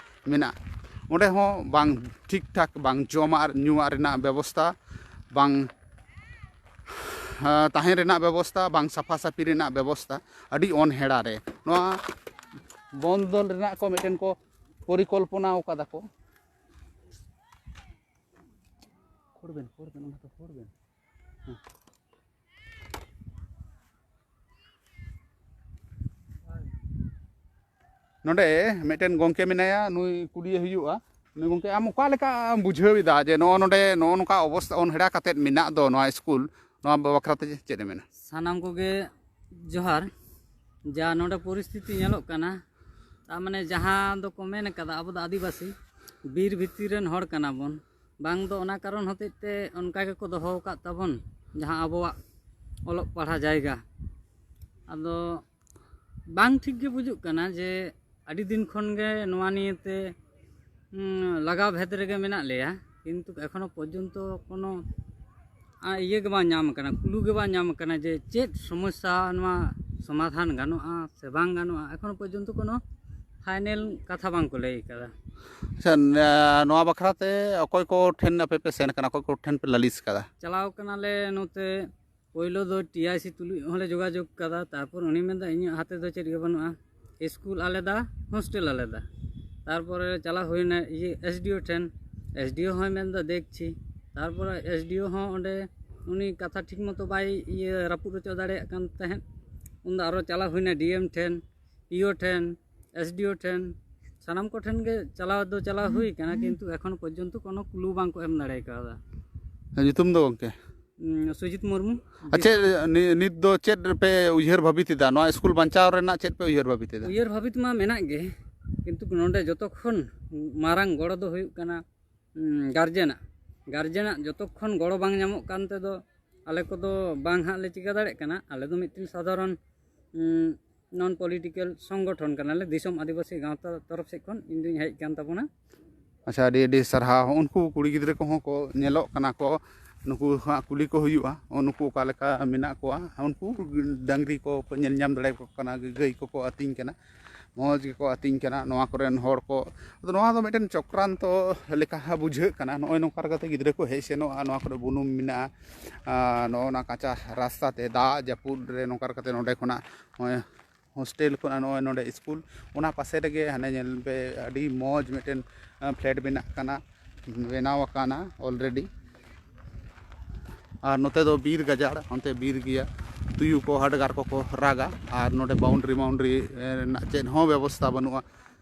ᱢᱮᱱᱟᱜᱼᱟ᱾ ᱚᱸᱰᱮ ᱦᱚᱸ ᱵᱟᱝ ᱴᱷᱤᱠ ᱴᱷᱟᱠ, ᱵᱟᱝ ᱡᱚᱢᱟᱜ ᱧᱩᱣᱟᱜ ᱨᱮᱱᱟᱜ ᱵᱮᱵᱚᱥᱛᱷᱟ, ᱵᱟᱝ, ᱟᱸ, ᱛᱟᱦᱮᱸ ᱨᱮᱱᱟᱜ ᱵᱮᱵᱚᱥᱛᱷᱟ, ᱵᱟᱝ ᱥᱟᱯᱷᱟ ᱥᱟᱹᱯᱷᱤ ᱨᱮᱱᱟᱜ ᱵᱮᱵᱚᱥᱛᱷᱟ᱾ ᱟᱹᱰᱤ ᱚᱱᱦᱮᱲᱟ ᱨᱮ ᱱᱚᱣᱟ ᱵᱚᱱᱫᱚᱞ ᱨᱮᱱᱟᱜ ᱠᱚ ᱢᱤᱫᱴᱮᱱ ᱠᱚ ᱯᱚᱨᱤᱠᱚᱞᱯᱚᱱᱟ ᱟᱠᱟᱫᱟ ᱠᱚ᱾ ᱠᱷᱳᱲ ᱵᱮᱱ, ᱠᱷᱳᱲ ᱵᱮᱱ, ᱚᱱᱟ ᱫᱚ ᱠᱷᱳᱲ ᱵᱮᱱ᱾ ᱦᱮᱸ᱾ ᱱᱚᱰᱮ ᱢᱤᱫᱴᱮᱱ ᱜᱚᱢᱠᱮ ᱢᱮᱱᱟᱭᱟ, ᱱᱩᱭ ᱠᱩᱞᱤᱭᱮ ᱦᱩᱭᱩᱜᱼᱟ᱾ ᱱᱩᱭ ᱜᱚᱢᱠᱮ, ᱟᱢ ᱚᱠᱟ ᱞᱮᱠᱟᱢ ᱵᱩᱡᱷᱟᱹᱣ ᱮᱫᱟ ᱡᱮ ᱱᱚᱜᱼᱚ ᱱᱚᱰᱮ ᱱᱚᱜᱼᱚ ᱱᱚᱝᱠᱟ ᱚᱵᱚᱥᱛᱟ ᱚᱱᱦᱮᱲᱟ ᱠᱟᱛᱮᱫ ᱢᱮᱱᱟᱜ ᱫᱚ ᱱᱚᱣᱟ ᱥᱠᱩᱞ, ᱱᱚᱣᱟ ᱵᱟᱠᱷᱨᱟ ᱛᱮ ᱪᱮᱫ ᱮᱢ ᱢᱮᱱᱟ? ᱥᱟᱱᱟᱢ ᱠᱚᱜᱮ ᱡᱚᱦᱟᱨ᱾ ᱡᱟ ᱱᱚᱰᱮ ᱯᱚᱨᱤᱥᱛᱷᱤᱛᱤ ᱧᱮᱞᱚᱜ ᱠᱟᱱᱟ, ᱛᱟ ᱢᱟᱱᱮ ᱡᱟᱦᱟᱸ ᱫᱚᱠᱚ ᱢᱮᱱ ᱠᱟᱫᱟ, ᱟᱵᱚ ᱫᱚ ᱟᱹᱫᱤᱵᱟᱹᱥᱤ ᱵᱤᱨ ᱵᱷᱤᱛᱤᱨ ᱨᱮᱱ ᱦᱚᱲ ᱠᱟᱱᱟ ᱵᱚᱱ, ᱵᱟᱝ ᱫᱚ ᱚᱱᱟ ᱠᱟᱨᱚᱱ ᱦᱚᱛᱮᱡ ᱛᱮ ᱚᱱᱠᱟ ᱜᱮᱠᱚ ᱫᱚᱦᱚ ᱟᱠᱟᱫ ᱛᱟᱵᱚᱱ ᱡᱟᱦᱟᱸ ᱟᱵᱚᱣᱟᱜ ᱚᱞᱚᱜ ᱯᱟᱲᱦᱟᱣ ᱡᱟᱭᱜᱟ᱾ ᱟᱫᱚ ᱵᱟᱝ ᱴᱷᱤᱠ ᱜᱮ ᱵᱩᱡᱩᱜ ᱠᱟᱱᱟ ᱡᱮ ᱟᱹᱰᱤ ᱫᱤᱱ ᱠᱷᱚᱱ ᱜᱮ ᱱᱚᱣᱟ ᱱᱤᱭᱮ ᱛᱮ, ᱩᱸ, ᱞᱟᱜᱟᱣ ᱵᱷᱮᱫ ᱨᱮᱜᱮ ᱢᱮᱱᱟᱜ ᱞᱮᱭᱟ, ᱠᱤᱱᱛᱩ ᱮᱠᱷᱚᱱᱳ ᱯᱚᱨᱡᱚᱱᱛᱚ ᱠᱳᱱᱳ, ᱟ, ᱤᱭᱟᱹ ᱜᱮ ᱵᱟᱝ ᱧᱟᱢ ᱟᱠᱟᱱᱟ, ᱠᱞᱩ ᱜᱮ ᱵᱟᱝ ᱧᱟᱢ ᱟᱠᱟᱱᱟ ᱡᱮ ᱪᱮᱫ ᱥᱚᱢᱚᱥᱥᱟ ᱱᱚᱣᱟ ᱥᱚᱢᱟᱫᱷᱟᱱ ᱜᱟᱱᱚᱜᱼᱟ ᱥᱮ ᱵᱟᱝ ᱜᱟᱱᱚᱜᱼᱟ, ᱮᱠᱷᱚᱱᱳ ᱯᱚᱨᱡᱚᱱᱛᱚ ᱠᱳᱱᱳ ᱯᱷᱟᱭᱱᱮᱞ ᱠᱟᱛᱷᱟ ᱵᱟᱝ ᱠᱚ ᱞᱟᱹᱭ ᱟᱠᱟᱫᱟ᱾ ᱟᱪᱪᱷᱟ, ᱱᱚᱣᱟ ᱵᱟᱠᱷᱨᱟ ᱛᱮ ᱚᱠᱚᱭ ᱠᱚ ᱴᱷᱮᱱ ᱟᱯᱮ ᱯᱮ ᱥᱮᱱ ᱟᱠᱟᱱᱟ, ᱚᱠᱚᱭ ᱠᱚ ᱴᱷᱮᱱ ᱯᱮ ᱞᱟᱹᱞᱤᱥ ᱟᱠᱟᱫᱟ? ᱪᱟᱞᱟᱣ ᱠᱟᱱᱟᱞᱮ ᱱᱚᱛᱮ, ᱯᱳᱭᱞᱳ ᱫᱚ ᱴᱤ ᱟᱭ ᱥᱤ ᱛᱩᱞᱩᱡ ᱦᱚᱸᱞᱮ ᱡᱳᱜᱟᱡᱳᱜᱽ ᱠᱟᱫᱟ, ᱛᱟᱨᱯᱚᱨ ᱩᱱᱤ ᱢᱮᱱᱫᱟ, "ᱤᱧᱟᱹᱜ ᱦᱟᱛᱮ ᱫᱚ ᱪᱮᱫ ᱜᱮ ᱵᱟᱹᱱᱩᱜᱼᱟ, ᱥᱠᱩᱞ ᱟᱞᱟᱫᱟ, ᱦᱳᱥᱴᱮᱞ ᱟᱞᱟᱫᱟ᱾" ᱛᱟᱨᱯᱚᱨᱮ ᱪᱟᱞᱟᱣ ᱦᱩᱭᱱᱟ ᱤᱭᱟᱹ ᱮᱥ ᱰᱤ ᱳ ᱴᱷᱮᱱ, ᱮᱥ ᱰᱤ ᱳ ᱦᱚᱸᱭ ᱢᱮᱱᱫᱟ, "ᱫᱮᱠᱷᱪᱷᱤ᱾" ᱛᱟᱨᱯᱚᱨᱮ ᱮᱥ ᱰᱤ ᱳ ᱦᱚᱸ ᱚᱸᱰᱮ ᱩᱱᱤ ᱠᱟᱛᱷᱟ ᱴᱷᱤᱠ ᱢᱚᱛᱚ ᱵᱟᱭ ᱤᱭᱟᱹ ᱨᱟᱹᱯᱩᱫ ᱦᱚᱪᱚ ᱫᱟᱲᱮᱭᱟᱜ ᱠᱟᱱ ᱛᱟᱦᱮᱸᱫ᱾ ᱩᱱᱫᱚ ᱟᱨᱚ ᱪᱟᱞᱟᱣ ᱦᱩᱭᱱᱟ ᱰᱤ ᱮᱢ ᱴᱷᱮᱱ, ᱤ ᱳ ᱴᱷᱮᱱ, ᱮᱥ ᱰᱤ ᱳ ᱴᱷᱮᱱ, ᱥᱟᱱᱟᱢ ᱠᱚᱴᱷᱮᱱ ᱜᱮ ᱪᱟᱞᱟᱣ ᱫᱚ ᱪᱟᱞᱟᱣ ᱦᱩᱭ ᱠᱟᱱᱟ, ᱠᱤᱱᱛᱩ ᱮᱠᱷᱚᱱ ᱯᱚᱨᱡᱚᱱᱛᱚ ᱠᱳᱱᱳ ᱠᱞᱩ ᱵᱟᱝ ᱠᱚ ᱮᱢ ᱫᱟᱲᱮ ᱠᱟᱣᱫᱟ᱾ ᱧᱩᱛᱩᱢ ᱫᱚ ᱜᱚᱢᱠᱮ? ᱩᱸ, ᱥᱩᱡᱤᱛ ᱢᱩᱨᱢᱩ᱾ ᱟᱨ ᱪᱮᱫ ᱱᱤ-, ᱱᱤᱛ ᱫᱚ ᱪᱮᱫ ᱯᱮ ᱩᱭᱦᱟᱹᱨ ᱵᱷᱟᱵᱤᱛ ᱮᱫᱟ? ᱱᱚᱣᱟ ᱥᱠᱩᱞ ᱵᱟᱧᱪᱟᱣ ᱨᱮᱱᱟᱜ ᱪᱮᱫ ᱯᱮ ᱩᱭᱦᱟᱹᱨ ᱵᱷᱟᱵᱤᱛ ᱮᱫᱟ? ᱩᱭᱦᱟᱹᱨ ᱵᱷᱟᱵᱤᱛ ᱢᱟ ᱢᱮᱱᱟᱜ ᱜᱮ, ᱠᱤᱱᱛᱩ ᱱᱚᱰᱮ ᱡᱚᱛᱚ ᱠᱷᱚᱱ ᱢᱟᱨᱟᱝ ᱜᱚᱲᱚ ᱫᱚ ᱦᱩᱭᱩᱜ ᱠᱟᱱᱟ, ᱩᱸ, ᱜᱟᱨᱡᱮᱱᱟᱜ᱾ ᱜᱟᱨᱡᱮᱱᱟᱜ ᱡᱚᱛᱚ ᱠᱷᱚᱱ ᱜᱚᱲᱚ ᱵᱟᱝ ᱧᱟᱢᱚᱜ ᱠᱟᱱ ᱛᱮᱫᱚ ᱟᱞᱮ ᱠᱚᱫᱚ ᱵᱟᱝ ᱦᱟᱸᱜ ᱞᱮ ᱪᱤᱠᱟᱹ ᱫᱟᱲᱮᱭᱟᱜ ᱠᱟᱱᱟ᱾ ᱟᱞᱮ ᱫᱚ ᱢᱤᱫᱴᱮᱱ ᱥᱟᱫᱷᱟᱨᱚᱱ, ᱩᱸ, ᱱᱚᱱ ᱯᱚᱞᱤᱴᱤᱠᱮᱞ ᱥᱚᱝᱜᱚᱴᱷᱚᱱ ᱠᱟᱱᱟᱞᱮ, ᱫᱤᱥᱚᱢ ᱟᱹᱫᱤᱵᱟᱹᱥᱤ ᱜᱟᱶᱛᱟ ᱛᱚᱨᱚᱯ ᱥᱮᱫ ᱠᱷᱚᱱ ᱤᱧ ᱫᱩᱧ ᱦᱮᱡ ᱟᱠᱟᱱ ᱛᱟᱵᱚᱱᱟ᱾ ᱟᱪᱪᱷᱟ, ᱟᱹᱰᱤ ᱟᱹᱰᱤ ᱥᱟᱨᱦᱟᱣ᱾ ᱩᱱᱠᱩ ᱠᱩᱲᱤ ᱜᱤᱫᱽᱨᱟᱹ ᱠᱚᱦᱚᱸ ᱠᱚ ᱧᱮᱞᱚᱜ ᱠᱟᱱᱟ ᱠᱚ, ᱱᱩᱠᱩ ᱦᱟᱸᱜ ᱠᱩᱞᱤ ᱠᱚ ᱦᱩᱭᱩᱜᱼᱟ, ᱱᱩᱠᱩ ᱚᱠᱟ ᱞᱮᱠᱟ ᱢᱮᱱᱟᱜ ᱠᱚᱣᱟ᱾ ᱩᱱᱠᱩ ᱰᱟᱝᱨᱤ ᱠᱚ ᱯᱮ ᱧᱮᱞ ᱧᱟᱢ ᱫᱟᱲᱮᱭᱟᱠᱚ ᱠᱟᱱᱟ, ᱜᱟᱹᱭ ᱠᱚᱠᱚ ᱟᱹᱛᱤᱧ ᱠᱟᱱᱟ, ᱢᱚᱡᱽ ᱜᱮᱠᱚ ᱟᱹᱛᱤᱧ ᱠᱟᱱᱟ᱾ ᱱᱚᱣᱟ ᱠᱚᱨᱮᱱ ᱦᱚᱲ ᱠᱚ, ᱟᱫᱚ ᱱᱚᱣᱟ ᱫᱚ ᱢᱤᱫᱴᱮᱱ ᱪᱚᱠᱨᱟᱱᱛᱚ ᱞᱮᱠᱟ ᱵᱩᱡᱷᱟᱹᱜ ᱠᱟᱱᱟ᱾ ᱱᱚᱜᱼᱚᱭ ᱱᱚᱝᱠᱟ ᱠᱟᱛᱮ ᱜᱤᱫᱽᱨᱟᱹ ᱠᱚ ᱦᱮᱡ ᱥᱮᱱᱚᱜᱼᱟ, ᱱᱚᱣᱟ ᱠᱚᱨᱮ ᱵᱩᱱᱩᱢ ᱢᱮᱱᱟᱜᱼᱟ, ᱟᱨ ᱱᱚᱜᱼᱚ ᱱᱟ ᱠᱟᱸᱪᱟ ᱨᱟᱥᱛᱟ ᱛᱮ ᱫᱟᱜ ᱡᱟᱹᱯᱩᱫ ᱨᱮ ᱱᱚᱝᱠᱟ ᱠᱟᱛᱮ ᱱᱚᱸᱰᱮ ᱠᱷᱚᱱᱟᱜ ᱱᱚᱜᱼᱚᱭ ᱦᱳᱥᱴᱮᱞ ᱠᱷᱚᱱᱟᱜ ᱱᱚᱜᱼᱚᱭ ᱱᱚᱸᱰᱮ ᱥᱠᱩᱞ, ᱚᱱᱟ ᱯᱟᱥᱮ ᱨᱮᱜᱮ ᱦᱟᱱᱮ ᱧᱮᱞ ᱯᱮ ᱟᱹᱰᱤ ᱢᱚᱡᱽ ᱢᱤᱫᱴᱮᱱ, ᱟᱸ, ᱯᱷᱞᱮᱴ ᱵᱮᱱᱟᱜ ᱠᱟᱱᱟ, ᱵᱮᱱᱟᱣ ᱟᱠᱟᱱᱟ ᱚᱞᱨᱮᱰᱤ᱾ ᱟᱨ ᱱᱚᱛᱮ ᱫᱚ ᱵᱤᱨ ᱜᱟᱡᱟᱲ, ᱚᱱᱛᱮ ᱵᱤᱨ ᱜᱮᱭᱟ, ᱛᱩᱭᱩ ᱠᱚ ᱦᱟᱰᱜᱟᱨ ᱠᱚᱠᱚ ᱨᱟᱜᱟ᱾ ᱟᱨ ᱱᱚᱰᱮ ᱵᱟᱣᱩᱱᱰᱟᱨᱤ ᱢᱟᱣᱩᱱᱰᱟᱨᱤ ᱨᱮᱱᱟᱜ ᱪᱮᱫ ᱦᱚᱸ ᱵᱮᱵᱚᱥᱛᱷᱟ ᱵᱟᱹᱱᱩᱜᱼᱟ᱾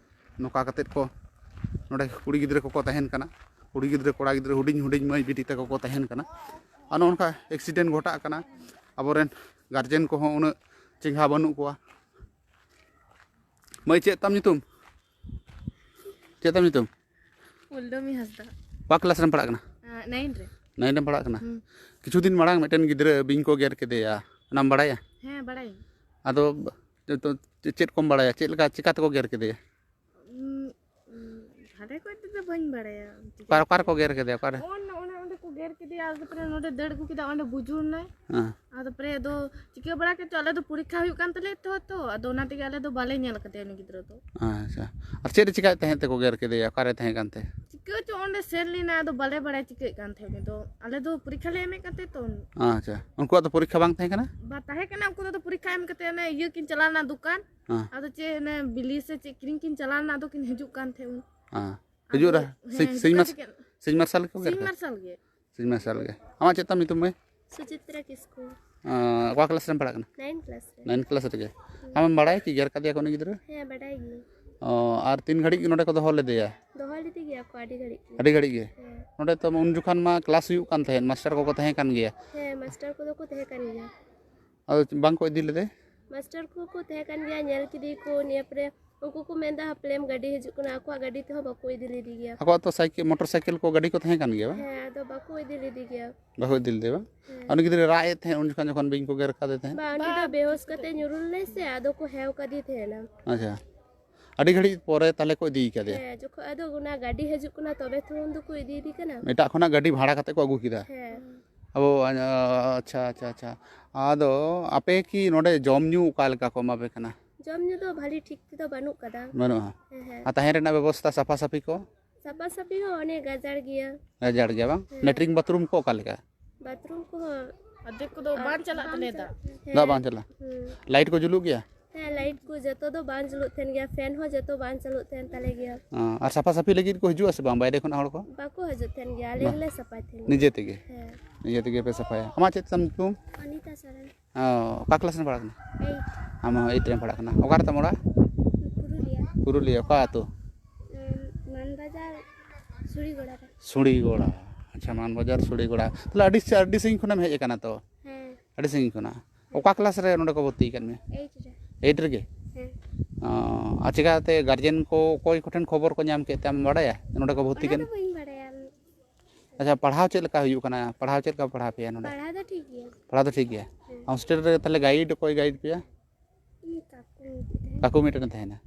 ᱱᱚᱝᱠᱟ ᱠᱟᱛᱮᱫ ᱠᱚ ᱱᱚᱰᱮ ᱠᱩᱲᱤ ᱜᱤᱫᱽᱨᱟᱹ ᱠᱚᱠᱚ ᱛᱟᱦᱮᱱ ᱠᱟᱱᱟ, ᱠᱩᱲᱤ ᱜᱤᱫᱽᱨᱟᱹ ᱠᱚᱲᱟ ᱜᱤᱫᱽᱨᱟᱹ ᱦᱩᱰᱤᱧ ᱦᱩᱰᱤᱧ ᱢᱟᱹᱭ ᱵᱤᱴᱤ ᱛᱟᱠᱚ ᱠᱚ ᱛᱟᱦᱮᱱ ᱠᱟᱱᱟ᱾ ᱟᱨ ᱱᱚᱜᱼᱚ ᱱᱚᱝᱠᱟ ᱮᱠᱥᱤᱰᱮᱱᱴ ᱜᱷᱚᱴᱟᱜ ᱠᱟᱱᱟ, ᱟᱵᱚᱨᱮᱱ ᱜᱟᱨᱡᱮᱱ ᱠᱚᱦᱚᱸ ᱩᱱᱟᱹᱜ ᱪᱮᱸᱜᱷᱟ ᱵᱟᱹᱱᱩᱜ ᱠᱚᱣᱟ᱾ ᱢᱟᱹᱭ, ᱪᱮᱫ ᱛᱟᱢ ᱧᱩᱛᱩᱢ? ᱪᱮᱫ ᱛᱟᱢ ᱧᱩᱛᱩᱢ? ᱩᱞᱰᱚᱢᱤ ᱦᱟᱸᱥᱫᱟ᱾ ᱚᱠᱟ ᱠᱞᱟᱥ ᱨᱮᱢ ᱯᱟᱲᱦᱟᱜ ᱠᱟᱱᱟ? ᱱᱟᱭᱤᱱ ᱨᱮ᱾ ᱱᱟᱭᱤᱱ ᱨᱮᱢ ᱯᱟᱲᱦᱟᱜ ᱠᱟᱱᱟ? ᱦᱩᱸ᱾ ᱠᱤᱪᱷᱩ ᱫᱤᱱ ᱢᱟᱲᱟᱝ ᱢᱤᱫᱴᱮᱱ ᱜᱤᱫᱽᱨᱟᱹ ᱵᱤᱧ ᱠᱚ ᱜᱮᱨ ᱠᱮᱫᱮᱭᱟ, ᱚᱱᱟᱢ ᱵᱟᱲᱟᱭᱟ? ᱦᱮᱸ, ᱵᱟᱲᱟᱭᱟᱹᱧ᱾ ᱟᱫᱚ ᱪᱮᱫ ᱠᱚᱢ ᱵᱟᱲᱟᱭᱟ, ᱪᱮᱫ ᱞᱮᱠᱟ, ᱪᱤᱠᱟ ᱛᱮᱠᱚ ᱜᱮᱨ ᱠᱮᱫᱮᱭᱟ? ᱩᱸ, ᱩᱸ, ᱵᱷᱟᱞᱮ ᱠᱚᱡ ᱛᱮᱫᱚ ᱵᱟᱹᱧ ᱵᱟᱲᱟᱭᱟ᱾ ᱚᱠᱟ, ᱚᱠᱟ ᱨᱮᱠᱚ ᱜᱮᱨ ᱠᱮᱫᱮᱭᱟ, ᱚᱠᱟᱨᱮ? ᱚᱱ-, ᱚᱱᱮ ᱚᱸᱰᱮ ᱠᱚ ᱜᱮᱨ ᱠᱮᱫᱮᱭᱟ, ᱟᱫᱚ ᱛᱟᱨᱯᱚᱨᱮ ᱱᱚᱰᱮ ᱫᱟᱹᱲ ᱟᱹᱜᱩ ᱠᱮᱫᱟ, ᱚᱸᱰᱮ ᱵᱩᱡᱩᱨ ᱱᱟᱭ᱾ ᱦᱮᱸ᱾ ᱟᱫᱚ ᱯᱚᱨᱮ ᱟᱫᱚ ᱪᱤᱠᱟᱹ ᱵᱟᱲᱟ ᱠᱮᱫ ᱪᱚ, ᱟᱞᱮ ᱫᱚ ᱯᱚᱨᱤᱠᱠᱷᱟ ᱦᱩᱭᱩᱜ ᱠᱟᱱ ᱛᱟᱞᱮᱭᱟ ᱛᱚ, ᱛᱚ, ᱟᱫᱚ ᱚᱱᱟ ᱛᱮᱜᱮ ᱟᱞᱮ ᱫᱚ ᱵᱟᱞᱮ ᱧᱮᱞ ᱠᱟᱫᱮᱭᱟ ᱩᱱᱤ ᱜᱤᱫᱽᱨᱟᱹ ᱫᱚ᱾ ᱟᱪᱪᱷᱟ, ᱟᱨ ᱪᱮᱫ ᱮ ᱪᱤᱠᱟᱹᱭᱮᱫ ᱛᱟᱦᱮᱸᱫ ᱛᱮᱠᱚ ᱜᱮᱨ ᱠᱮᱫᱮᱭᱟ, ᱚᱠᱟᱨᱮ ᱛᱟᱦᱮᱸ ᱠᱟᱱᱛᱮ? ᱪᱤᱠᱟᱹ ᱪᱚ ᱚᱸᱰᱮ ᱥᱮᱱ ᱞᱮᱱᱟ, ᱟᱫᱚ ᱵᱟᱞᱮ ᱵᱟᱲᱟᱭᱟ ᱪᱤᱠᱟᱹᱜ ᱠᱟᱱ ᱛᱟᱦᱮᱸᱫ ᱩᱱᱤ ᱫᱚ᱾ ᱟᱞᱮ ᱫᱚ ᱯᱚᱨᱤᱠᱠᱷᱟ ᱞᱮ ᱮᱢᱮᱫ ᱠᱟᱱ ᱛᱟᱦᱮᱸᱫ ᱛᱚ᱾ ᱟᱪᱪᱷᱟ, ᱩᱱᱠᱩᱣᱟᱜ ᱫᱚ ᱯᱚᱨᱤᱠᱠᱷᱟ ᱵᱟᱝ ᱛᱟᱦᱮᱸ ᱠᱟᱱᱟ? ᱵᱟ ᱛᱟᱦᱮᱸ ᱠᱟᱱᱟ, ᱩᱱᱠᱩ ᱫᱚ ᱟᱫᱚ ᱯᱚᱨᱤᱠᱠᱷᱟ ᱮᱢ ᱠᱟᱛᱮ ᱚᱱᱮ ᱤᱭᱟᱹ ᱠᱤᱱ ᱪᱟᱞᱟᱣ ᱞᱮᱱᱟ ᱫᱚᱠᱟᱱ᱾ ᱦᱮᱸ᱾ ᱟᱫᱚ ᱪᱮᱫ ᱚᱱᱮ ᱵᱤᱞᱤ ᱥᱮ ᱪᱮᱫ ᱠᱤᱨᱤᱧ ᱠᱤᱱ ᱪᱟᱞᱟᱣ ᱞᱮᱱᱟ, ᱟᱫᱚ ᱠᱤᱱ ᱦᱤᱡᱩᱜ ᱠᱟᱱ ᱛᱟᱦᱮᱸᱫ ᱩᱱ᱾ ᱦᱮᱸ᱾ ᱟᱫᱚ ᱦᱤᱡᱩᱜ ᱨᱮ ᱦᱮᱸ, ᱥᱤᱧ, ᱦᱤᱡᱩᱜ ᱥᱤᱧ ᱠᱟᱱ ᱢᱟᱨᱥ-, ᱛᱮᱜᱮ ᱥᱤᱧ ᱢᱟᱨᱥᱟᱞ ᱜᱮᱠᱚ ᱜᱮᱨ ᱥᱤᱧ ᱠᱟᱫᱟ? ᱢᱟᱨᱥᱟᱞ ᱜᱮ᱾ ᱥᱤᱧ ᱢᱟᱨᱥᱟᱞ ᱜᱮ᱾ ᱟᱢᱟᱜ ᱪᱮᱫ ᱛᱟᱢ ᱧᱩᱛᱩᱢ, ᱢᱟᱹᱭ? ᱥᱩᱪᱤᱛᱨᱟ ᱠᱤᱥᱠᱩ᱾ ᱟᱸ, ᱚᱠᱟ ᱠᱞᱟᱥ ᱨᱮᱢ ᱯᱟᱲᱦᱟᱜ ᱠᱟᱱᱟ? ᱱᱟᱭᱤᱱ ᱠᱞᱟᱥ ᱨᱮ᱾ ᱱᱟᱭᱤᱱ ᱠᱞᱟᱥ ᱨᱮᱜᱮ᱾ ᱦᱩᱸ᱾ ᱟᱢᱮᱢ ᱵᱟᱲᱟᱭᱟ ᱠᱤ ᱜᱮᱨ ᱠᱟᱫᱮᱭᱟ ᱠᱚ ᱩᱱᱤ ᱜᱤᱫᱽᱨᱟᱹ? ᱦᱮᱸ, ᱵᱟᱰᱟᱭ ᱜᱤᱭᱟᱹᱧ᱾ ᱚ, ᱟᱨ ᱛᱤᱱ ᱜᱷᱟᱹᱲᱤᱡ ᱱᱚᱰᱮ ᱠᱚ ᱫᱚᱦᱚ ᱞᱮᱫᱮᱭᱟ? ᱫᱚᱦᱚ ᱞᱮᱫᱮ ᱜᱮᱭᱟ ᱠᱚ ᱟᱹᱰᱤ ᱜᱷᱟᱹᱲᱤᱡ ᱜᱮ᱾ ᱟᱹᱰᱤ ᱜᱷᱟᱹᱲᱤᱡ ᱜᱮ? ᱦᱮᱸ᱾ ᱱᱚᱰᱮ ᱛᱚ ᱩᱱ ᱡᱚᱠᱷᱟᱱ ᱢᱟ ᱠᱞᱟᱥ ᱦᱩᱭᱩᱜ ᱠᱟᱱ ᱛᱟᱦᱮᱸᱫ, ᱢᱟᱥᱴᱟᱨ ᱠᱚᱠᱚ ᱛᱟᱦᱮᱸ ᱠᱟᱱ ᱜᱮᱭᱟ᱾ ᱦᱮᱸ, ᱢᱟᱥᱴᱟᱨ ᱠᱚᱫᱚ ᱠᱚ ᱛᱟᱦᱮᱸ ᱠᱟᱱ ᱜᱮᱭᱟ᱾ ᱟᱫᱚ ᱵᱟᱝ ᱠᱚ ᱤᱫᱤ ᱞᱮᱫᱮ? ᱢᱟᱥᱴᱟᱨ ᱠᱚᱠᱚ ᱛᱟᱦᱮᱸ ᱠᱟᱱ ᱜᱮᱭᱟ, ᱧᱮᱞ ᱠᱮᱫᱮ ᱠᱚ, ᱱᱤᱭᱟᱹ ᱯᱚᱨᱮ ᱩᱱᱠᱩ ᱠᱚ ᱢᱮᱱᱫᱟ, "ᱦᱟᱯᱞᱮᱢ ᱜᱟᱹᱰᱤ ᱦᱤᱡᱩᱜ ᱠᱟᱱᱟ", ᱟᱠᱚᱣᱟᱜ ᱜᱟᱹᱰᱤ ᱛᱮᱦᱚᱸ ᱵᱟᱠᱚ ᱤᱫᱤ ᱞᱮᱫᱮ ᱜᱮᱭᱟ᱾ ᱟᱠᱚᱣᱟᱜ ᱛᱚ ᱥᱟᱭᱠᱮᱞ, ᱢᱚᱴᱚᱨ ᱥᱟᱭᱠᱮᱞ ᱠᱚ, ᱜᱟᱹᱰᱤ ᱠᱚ ᱛᱟᱦᱮᱸ ᱠᱟᱱ ᱜᱮᱭᱟ, ᱵᱟᱝ? ᱦᱮᱸ, ᱟᱫᱚ ᱵᱟᱠᱚ ᱤᱫᱤ ᱞᱮᱫᱮ ᱜᱮᱭᱟ᱾ ᱵᱟᱠᱚ ᱤᱫᱤ ᱞᱮᱫᱮ, ᱵᱟᱝ? ᱦᱮᱸ᱾ ᱟᱨ ᱩᱱᱤ ᱜᱤᱫᱽᱨᱟᱹ ᱨᱟᱜ ᱮᱫ ᱛᱟᱦᱮᱸᱫ ᱩᱱ ᱡᱚᱠᱷᱚᱱ, ᱡᱚᱠᱷᱚᱱ ᱵᱤᱧ ᱠᱚ ᱜᱮᱨ ᱠᱟᱫᱮ ᱛᱟᱦᱮᱸᱫ? ᱵᱟᱝ, ᱩᱱᱤ ᱫᱚ ᱵᱮᱦᱳᱥ ᱠᱟᱛᱮ ᱧᱩᱨᱩ ᱞᱮᱱᱟᱭ ᱥᱮ, ᱟᱫᱚ ᱠᱚ ᱦᱮᱣ ᱠᱟᱫᱮ ᱛᱟᱦᱮᱱᱟ᱾ ᱟᱪᱪᱷᱟ, ᱟᱹᱰᱤ ᱜᱷᱟᱹᱲᱤᱡ ᱯᱚᱨᱮ ᱛᱟᱦᱞᱮ ᱠᱚ ᱤᱫᱤ ᱠᱟᱫᱮᱭᱟ? ᱦᱮᱸ, ᱡᱚᱠᱷᱚᱱ ᱟᱫᱚ ᱚᱱᱟ ᱜᱟᱹᱰᱤ ᱦᱤᱡᱩᱜ ᱠᱟᱱᱟ, ᱛᱚᱵᱮ ᱛᱚ ᱩᱱ ᱫᱚᱠᱚ ᱤᱫᱤᱭᱮᱫᱮ ᱠᱟᱱᱟ᱾ ᱮᱴᱟᱜ ᱠᱷᱚᱱᱟᱜ ᱜᱟᱹᱰᱤ ᱵᱷᱟᱲᱟ ᱠᱟᱛᱮ ᱠᱚ ᱟᱹᱜᱩ ᱠᱮᱫᱟ? ᱦᱮᱸ᱾ ᱟᱵᱚ, ᱟᱪᱪᱷᱟ, ᱟᱪᱪᱷᱟ, ᱟᱪᱪᱷᱟ᱾ ᱟᱫᱚ ᱟᱯᱮ ᱠᱤ ᱱᱚᱰᱮ ᱡᱚᱢ ᱧᱩ ᱚᱠᱟ ᱞᱮᱠᱟ ᱠᱚ ᱮᱢᱟ ᱯᱮ ᱠᱟᱱᱟ? ᱡᱚᱢ ᱧᱩ ᱫᱚ ᱵᱷᱟᱞᱤ ᱴᱷᱤᱠ ᱛᱮᱫᱚ ᱵᱟᱹᱱᱩᱜ ᱠᱟᱫᱟ᱾ ᱵᱟᱹᱱᱩᱜᱼᱟ? ᱦᱮᱸ, ᱦᱮᱸ᱾ ᱟᱨ ᱛᱟᱦᱮᱸ ᱨᱮᱱᱟᱜ ᱵᱮᱵᱚᱥᱛᱷᱟ, ᱥᱟᱯᱷᱟ ᱥᱟᱹᱯᱷᱤ ᱠᱚ? ᱥᱟᱯᱷᱟ ᱥᱟᱹᱯᱷᱤ ᱦᱚᱸ ᱚᱱᱮ ᱜᱟᱡᱟᱲ ᱜᱮᱭᱟ᱾ ᱜᱟᱡᱟᱲ ᱜᱮᱭᱟ, ᱵᱟᱝ? ᱦᱮᱸ᱾ ᱞᱮᱴᱨᱤᱝ ᱵᱟᱛᱷᱨᱩᱢ ᱠᱚ ᱚᱠᱟ ᱞᱮᱠᱟ? ᱵᱟᱛᱷᱨᱩᱢ ᱠᱚᱦᱚᱸ ᱟᱫᱷᱮᱠ ᱠᱚᱫᱚ ᱵᱟᱝ ᱪᱟᱞᱟᱜ ᱛᱟᱞᱮᱭᱟ ᱫᱟᱜ᱾ ᱦᱮᱸ᱾ ᱫᱟᱜ ᱵᱟᱝ ᱪᱟᱞᱟᱜᱼᱟ? ᱦᱩᱸ᱾ ᱞᱟᱭᱤᱴ ᱠᱚ ᱡᱩᱞᱩᱜ ᱜᱮᱭᱟ? ᱦᱮᱸ, ᱞᱟᱭᱤᱴ ᱠᱚ ᱡᱚᱛᱚ ᱫᱚ ᱵᱟᱝ ᱡᱩᱞᱩᱜ ᱛᱟᱦᱮᱱ ᱜᱮᱭᱟ, ᱯᱷᱮᱱ ᱦᱚᱸ ᱡᱚᱛᱚ ᱵᱟᱝ ᱪᱟᱹᱞᱩᱜ ᱛᱟᱦᱮᱱ ᱛᱟᱞᱮ ᱜᱮᱭᱟ᱾ ᱚ, ᱟᱨ ᱥᱟᱯᱷᱟ ᱥᱟᱹᱯᱷᱤ ᱞᱟᱹᱜᱤᱫ ᱠᱚ ᱦᱤᱡᱩᱜᱼᱟ ᱥᱮ ᱵᱟᱝ ᱵᱟᱭᱨᱮ ᱠᱷᱚᱱᱟᱜ ᱦᱚᱲ ᱠᱚ? ᱵᱟᱠᱚ ᱦᱤᱡᱩᱜ ᱛᱟᱦᱮᱱ ᱜᱮᱭᱟ, ᱟᱞᱮ ᱵᱟᱝ᱾ ᱜᱮᱞᱮ ᱥᱟᱯᱷᱟᱭ ᱛᱟᱦᱮᱱ ᱜᱮᱭᱟ᱾ ᱱᱤᱡᱮ ᱛᱮᱜᱮ? ᱦᱮᱸ᱾ ᱱᱤᱡᱮ ᱛᱮᱜᱮ ᱯᱮ ᱥᱟᱯᱷᱟᱭᱟ᱾ ᱟᱢᱟᱜ ᱪᱮᱫ ᱛᱟᱢ ᱧᱩᱛᱩᱢ? ᱚᱱᱤᱛᱟ ᱥᱚᱨᱮᱱ᱾ ᱚ, ᱚᱠᱟ ᱠᱞᱟᱥ ᱨᱮᱢ ᱯᱟᱲᱦᱟᱜ ᱠᱟᱱᱟ? ᱮᱭᱤᱴ᱾ ᱟᱢ ᱦᱚᱸ ᱮᱭᱤᱴ ᱨᱮᱢ ᱯᱟᱲᱦᱟᱜ ᱠᱟᱱᱟ᱾ ᱚᱠᱟ ᱨᱮ ᱛᱟᱢ ᱚᱲᱟᱜ? ᱯᱩᱨᱩᱞᱤᱭᱟ᱾ ᱯᱩᱨᱩᱞᱤᱭᱟ᱾ ᱚᱠᱟ ᱟᱹᱛᱩ? ᱮᱢ, ᱢᱟᱱᱵᱟᱡᱟᱨ ᱥᱩᱲᱤᱜᱚᱲᱟ ᱨᱮ᱾ ᱥᱩᱲᱤᱜᱚᱲᱟ᱾ ᱟᱪᱪᱷᱟ, ᱢᱟᱱᱵᱟᱡᱟᱨ ᱥᱩᱲᱤᱜᱚᱲᱟ᱾ ᱛᱟᱦᱚᱞᱮ ᱟᱹᱰᱤ ᱟᱹᱰᱤ ᱥᱟᱺᱜᱤᱧ ᱠᱷᱚᱱᱮᱢ ᱦᱮᱡ ᱟᱠᱟᱱᱟ ᱛᱚ? ᱦᱮᱸ᱾ ᱟᱹᱰᱤ ᱥᱟᱺᱜᱤᱧ ᱠᱷᱚᱱᱟᱜ᱾ ᱚᱠᱟ ᱠᱞᱟᱥ ᱨᱮ ᱱᱚᱰᱮ ᱠᱚ ᱵᱷᱚᱨᱛᱤ ᱟᱠᱟᱫ ᱢᱮᱭᱟ? ᱮᱭᱤᱴ ᱨᱮ᱾ ᱮᱭᱤᱴ ᱨᱮᱜᱮ? ᱦᱮᱸ᱾ ᱚ, ᱟᱨ ᱪᱤᱠᱟᱹᱛᱮ ᱜᱟᱨᱡᱮᱱ ᱠᱚ ᱚᱠᱚᱭ ᱠᱚᱴᱷᱮᱱ ᱠᱷᱚᱵᱚᱨ ᱠᱚ ᱧᱟᱢ ᱠᱮᱫ ᱛᱮ ᱟᱢ ᱵᱟᱲᱟᱭᱟ ᱱᱚᱰᱮ ᱠᱚ ᱵᱷᱚᱨᱛᱤ ᱚᱱᱟ ᱠᱟᱱᱟ? ᱫᱚ ᱵᱟᱹᱧ ᱵᱟᱲᱟᱭᱟ᱾ ᱟᱪᱪᱷᱟ, ᱯᱟᱲᱦᱟᱣ ᱪᱮᱫ ᱞᱮᱠᱟ ᱦᱩᱭᱩᱜ ᱠᱟᱱᱟ? ᱯᱟᱲᱦᱟᱣ ᱪᱮᱫ ᱞᱮᱠᱟ ᱯᱟᱲᱦᱟᱣ ᱯᱮᱭᱟ ᱱᱚᱰᱮ? ᱯᱟᱲᱦᱟᱣ ᱫᱚ ᱴᱷᱤᱠ ᱜᱮᱭᱟ᱾ ᱯᱟᱲᱦᱟᱣ ᱫᱚ ᱴᱷᱤᱠ ᱜᱮᱭᱟ᱾ ᱦᱮᱸ᱾ ᱦᱳᱥᱴᱮᱞ ᱨᱮ ᱛᱟᱦᱚᱞᱮ ᱜᱟᱭᱤᱰ, ᱚᱠᱚᱭ ᱜᱟᱭᱤᱰ ᱯᱮᱭᱟ? ᱩᱱᱤ ᱠᱟᱠᱩ ᱢᱤᱫᱴᱮᱱ ᱛᱟᱦᱮᱱᱟ᱾ ᱠᱟᱠᱩ ᱢᱤᱫᱴᱮᱱ ᱛᱟᱦᱮᱱᱟ᱾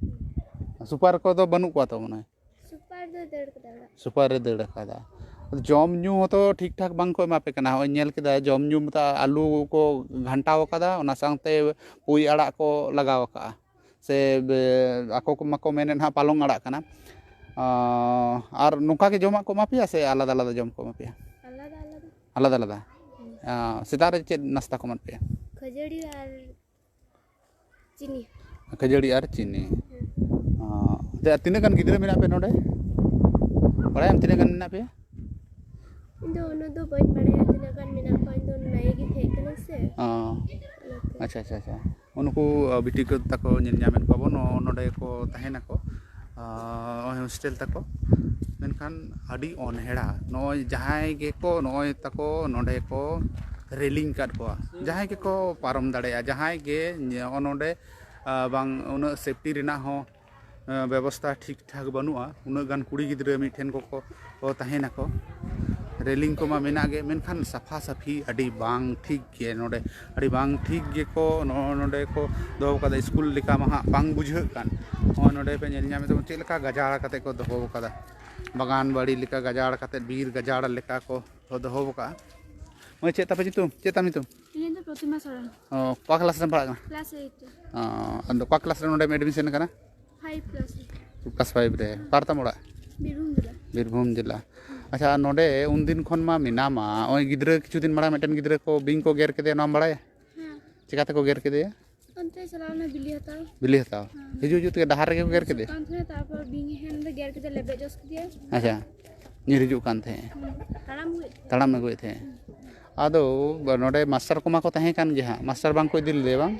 ᱥᱩᱯᱟᱨ ᱠᱚᱫᱚ ᱵᱟᱹᱱᱩᱜ ᱠᱚᱣᱟ ᱛᱚ ᱢᱚᱱᱮ ᱦᱚᱭ? ᱥᱩᱯᱟᱨ ᱫᱚ ᱫᱟᱹᱲ ᱠᱟᱫᱟ ᱚᱲᱟᱜ᱾ ᱥᱩᱯᱟᱨ ᱨᱮ ᱫᱟᱹᱲ ᱟᱠᱟᱫᱟ᱾ ᱡᱚᱢ ᱧᱩ ᱦᱚᱸᱛᱚ ᱴᱷᱤᱠ ᱴᱷᱟᱠ ᱵᱟᱝ ᱠᱚ ᱮᱢᱟ ᱯᱮ ᱠᱟᱱᱟ᱾ ᱦᱚᱸᱜᱼᱚᱭ ᱧᱮᱞ ᱠᱮᱫᱟ, ᱡᱚᱢ ᱧᱩ ᱢᱟᱛᱚ ᱟᱹᱞᱩ ᱠᱚ ᱜᱷᱟᱱᱴᱟᱣ ᱟᱠᱟᱫᱟ, ᱚᱱᱟ ᱥᱟᱶᱛᱮ ᱯᱩᱭ ᱟᱲᱟᱜ ᱠᱚ ᱞᱟᱜᱟᱣ ᱟᱠᱟᱫᱼᱟ, ᱥᱮ ᱵᱮ-, ᱟᱠᱚ ᱠᱚ ᱢᱟᱠᱚ ᱢᱮᱱᱮᱫ ᱦᱟᱸᱜ ᱯᱟᱞᱚᱝ ᱟᱲᱟᱜ ᱠᱟᱱᱟ᱾ ᱟᱸ, ᱟᱨ ᱱᱚᱝᱠᱟ ᱜᱮ ᱡᱚᱢᱟᱜ ᱠᱚ ᱮᱢᱟ ᱯᱮᱭᱟ ᱥᱮ ᱟᱞᱟᱫᱟ ᱟᱞᱟᱫᱟ ᱡᱚᱢ ᱠᱚ ᱮᱢᱟ ᱯᱮᱭᱟ? ᱟᱞᱟᱫᱟ ᱟᱞᱟᱫᱟ᱾ ᱟᱞᱟᱫᱟ ᱟᱞᱟᱫᱟ᱾ ᱟᱸ, ᱥᱮᱛᱟᱜ ᱨᱮ ᱪᱮᱫ ᱱᱟᱥᱛᱟ ᱠᱚ ᱮᱢᱟ ᱯᱮᱭᱟ? ᱠᱷᱟᱹᱡᱟᱹᱲᱤ ᱟᱨ ᱪᱤᱱᱤ᱾ ᱠᱷᱟᱹᱡᱟᱹᱲᱤ ᱟᱨ ᱪᱤᱱᱤ᱾ ᱦᱮᱸ᱾ ᱟᱸ, ᱛᱤᱱᱟᱹᱜ ᱜᱟᱱ ᱜᱤᱫᱽᱨᱟᱹ ᱢᱮᱱᱟᱜ ᱯᱮ ᱱᱚᱰᱮ? ᱵᱟᱲᱟᱭᱟᱢ ᱛᱤᱱᱟᱹᱜ ᱜᱟᱱ ᱢᱮᱱᱟᱜ ᱯᱮᱭᱟ? ᱤᱧ ᱫᱚ ᱩᱱᱟᱹᱜ ᱫᱚ ᱵᱟᱹᱧ ᱵᱟᱲᱟᱭᱟ ᱛᱤᱱᱟᱹᱜ ᱜᱟᱱ ᱢᱮᱱᱟᱜ ᱠᱚᱣᱟ, ᱤᱧ ᱫᱚ ᱱᱟᱭᱮ ᱜᱮ ᱛᱟᱦᱮᱸ ᱠᱟᱱᱟ ᱥᱮ᱾ ᱚ, ᱚᱱᱟᱛᱮ᱾ ᱟᱪᱪᱷᱟ, ᱟᱪᱪᱷᱟ, ᱟᱪᱪᱷᱟ᱾ ᱩᱱᱠᱩ, ᱟ, ᱵᱤᱴᱤ ᱠᱚ ᱛᱟᱠᱚ ᱧᱮᱞ ᱧᱟᱢᱮᱫ ᱠᱚᱣᱟ ᱵᱚᱱ, ᱱᱚ-, ᱱᱚᱰᱮ ᱠᱚ ᱛᱟᱦᱮᱱᱟᱠᱚ, ᱟ, ᱱᱚᱜᱼᱚᱭ ᱦᱳᱥᱴᱮᱞ ᱛᱟᱠᱚ᱾ ᱢᱮᱱᱠᱷᱟᱱ ᱟᱹᱰᱤ ᱚᱱᱦᱮᱲᱟ ᱱᱚᱜᱼᱚᱭ ᱡᱟᱦᱟᱸᱭ ᱜᱮᱠᱚ, ᱱᱚᱜᱼᱚᱭ ᱛᱟᱠᱚ ᱱᱚᱰᱮ ᱠᱚ ᱨᱮᱞᱤᱝ ᱟᱠᱟᱫ ᱠᱚᱣᱟ, ᱡᱟᱦᱟᱸᱭ ᱜᱮᱠᱚ ᱯᱟᱨᱚᱢ ᱫᱟᱲᱮᱭᱟᱜᱼᱟ, ᱡᱟᱦᱟᱸᱭ ᱜᱮ ᱱᱚᱜᱼᱚ ᱱᱚᱰᱮ, ᱟ, ᱵᱟᱝ ᱩᱱᱟᱹᱜ ᱥᱮᱯᱴᱤ ᱨᱮᱱᱟᱜ ᱦᱚᱸ ᱵᱮᱵᱚᱥᱛᱷᱟ ᱴᱷᱤᱠ ᱴᱷᱟᱠ ᱵᱟᱹᱱᱩᱜᱼᱟ᱾ ᱩᱱᱟᱹᱜ ᱜᱟᱱ ᱠᱩᱲᱤ ᱜᱤᱫᱽᱨᱟᱹ ᱢᱤᱫ ᱴᱷᱮᱱ ᱠᱚᱠᱚ ᱠᱚ ᱛᱟᱦᱮᱱᱟᱠᱚ, ᱨᱮᱞᱤᱝ ᱠᱚᱢᱟ ᱢᱮᱱᱟᱜ ᱜᱮ, ᱢᱮᱱᱠᱷᱟᱱ ᱥᱟᱯᱷᱟ ᱥᱟᱹᱯᱷᱤ ᱟᱹᱰᱤ ᱵᱟᱝ ᱴᱷᱤᱠ ᱜᱮ ᱱᱚᱰᱮ, ᱟᱹᱰᱤ ᱵᱟᱝ ᱴᱷᱤᱠ ᱜᱮᱠᱚ ᱱᱚᱜᱼᱚ ᱱᱚᱰᱮ ᱠᱚ ᱫᱚᱦᱚ ᱠᱟᱫᱟ᱾ ᱥᱠᱩᱞ ᱞᱮᱠᱟ ᱢᱟ ᱦᱟᱸᱜ ᱵᱟᱝ ᱵᱩᱡᱷᱟᱹᱜ ᱠᱟᱱ᱾ ᱱᱚᱜᱼᱚᱭ ᱱᱚᱰᱮ ᱯᱮ ᱧᱮᱞ ᱧᱟᱢᱮᱫ ᱛᱟᱵᱚᱱ ᱪᱮᱫ ᱞᱮᱠᱟ ᱜᱟᱡᱟᱲ ᱠᱟᱛᱮ ᱠᱚ ᱫᱚᱦᱚ ᱠᱟᱫᱟ, ᱵᱟᱜᱟᱱ ᱵᱟᱲᱤ ᱞᱮᱠᱟ ᱜᱟᱡᱟᱲ ᱠᱟᱛᱮ, ᱵᱤᱨ ᱜᱟᱡᱟᱲ ᱞᱮᱠᱟ ᱠᱚ ᱫᱚᱦᱚ ᱠᱟᱜᱼᱟ᱾ ᱢᱟᱹᱭ, ᱪᱮᱫ ᱛᱟᱯᱮ ᱧᱩᱛᱩᱢ? ᱪᱮᱫ ᱛᱟᱢ ᱧᱩᱛᱩᱢ? ᱤᱧ ᱫᱚ ᱯᱨᱚᱛᱤᱢᱟ ᱥᱚᱨᱮᱱ, ᱚ, ᱚᱠᱟ ᱠᱞᱟᱥ ᱨᱮᱢ ᱯᱟᱲᱦᱟᱜ ᱠᱟᱱᱟ? ᱠᱞᱟᱥ ᱮᱭᱤᱴ ᱨᱮ᱾ ᱚ, ᱟᱫᱚ ᱚᱠᱟ ᱠᱞᱟᱥ ᱨᱮ ᱱᱚᱰᱮᱢ ᱮᱰᱢᱤᱥᱚᱱ ᱠᱟᱱᱟ? ᱯᱷᱟᱭᱤᱵᱷ ᱠᱞᱟᱥ ᱨᱮ᱾ ᱠᱞᱟᱥ ᱯᱷᱟᱭᱤᱵᱷ ᱨᱮ᱾ ᱚᱠᱟ ᱨᱮᱛᱟᱢ ᱚᱲᱟᱜ? ᱵᱤᱨᱵᱷᱩᱢ ᱡᱮᱞᱟ᱾ ᱵᱤᱨᱵᱷᱩᱢ ᱡᱮᱞᱟ᱾ ᱟᱪᱪᱷᱟ, ᱟᱨ ᱱᱚᱰᱮ ᱩᱱᱫᱤᱱ ᱠᱷᱚᱱ ᱢᱟ ᱢᱮᱱᱟᱢᱟ, ᱱᱚᱜᱼᱚᱭ ᱜᱤᱫᱽᱨᱟᱹ ᱠᱤᱪᱷᱩ ᱫᱤᱱ ᱢᱟᱲᱟᱝ ᱢᱤᱫᱴᱮᱱ ᱜᱤᱫᱽᱨᱟᱹ ᱠᱚ ᱵᱤᱧ ᱠᱚ ᱜᱮᱨ ᱠᱮᱫᱮᱭᱟ, ᱱᱚᱣᱟᱢ ᱵᱟᱲᱟᱭᱟ? ᱦᱮᱸ᱾ ᱪᱮᱠᱟ ᱛᱮᱠᱚ ᱜᱮᱨ ᱠᱮᱫᱮᱭᱟ? ᱚᱱᱛᱮ ᱪᱟᱞᱟᱣ ᱞᱮᱱᱟ ᱵᱤᱞᱤ ᱦᱟᱛᱟᱣ᱾ ᱵᱤᱞᱤ ᱦᱟᱛᱟᱣ᱾ ᱦᱤᱡᱩᱜ ᱦᱤᱡᱩᱜ ᱛᱮᱜᱮ ᱰᱟᱦᱟᱨ ᱨᱮᱜᱮ ᱠᱚ ᱜᱮᱨ ᱠᱮᱫᱮᱭᱟ? ᱦᱤᱡᱩᱜ ᱠᱟᱱ ᱛᱟᱦᱮᱸᱫ, ᱛᱟᱨᱯᱚᱨ ᱵᱤᱧ ᱦᱮᱡ ᱮᱱ ᱫᱚ ᱜᱮᱨ ᱠᱮᱫᱮ, ᱞᱮᱵᱮᱫ ᱡᱚᱥ ᱠᱮᱫᱮᱭᱟ᱾ ᱟᱪᱪᱷᱟ, ᱧᱤᱨ ᱦᱤᱡᱩᱜ ᱠᱟᱱ ᱛᱟᱦᱮᱸᱫ᱾ ᱦᱩᱸ, ᱛᱟᱲᱟᱢ ᱟᱹᱜᱩᱭᱮᱫ ᱛᱟᱦᱮᱸᱫ᱾ ᱛᱟᱲᱟᱢ ᱟᱹᱜᱩᱭᱮᱫ ᱛᱟᱦᱮᱸᱫ᱾ ᱟᱫᱚ ᱱᱚᱰᱮ ᱢᱟᱥᱴᱟᱨ ᱠᱚᱢᱟ ᱠᱚ ᱛᱟᱦᱮᱸ ᱠᱟᱱ ᱜᱮ ᱦᱟᱸᱜ, ᱢᱟᱥᱴᱟᱨ ᱵᱟᱝ ᱠᱚ ᱤᱫᱤ ᱞᱮᱫᱮᱭᱟ ᱵᱟᱝ?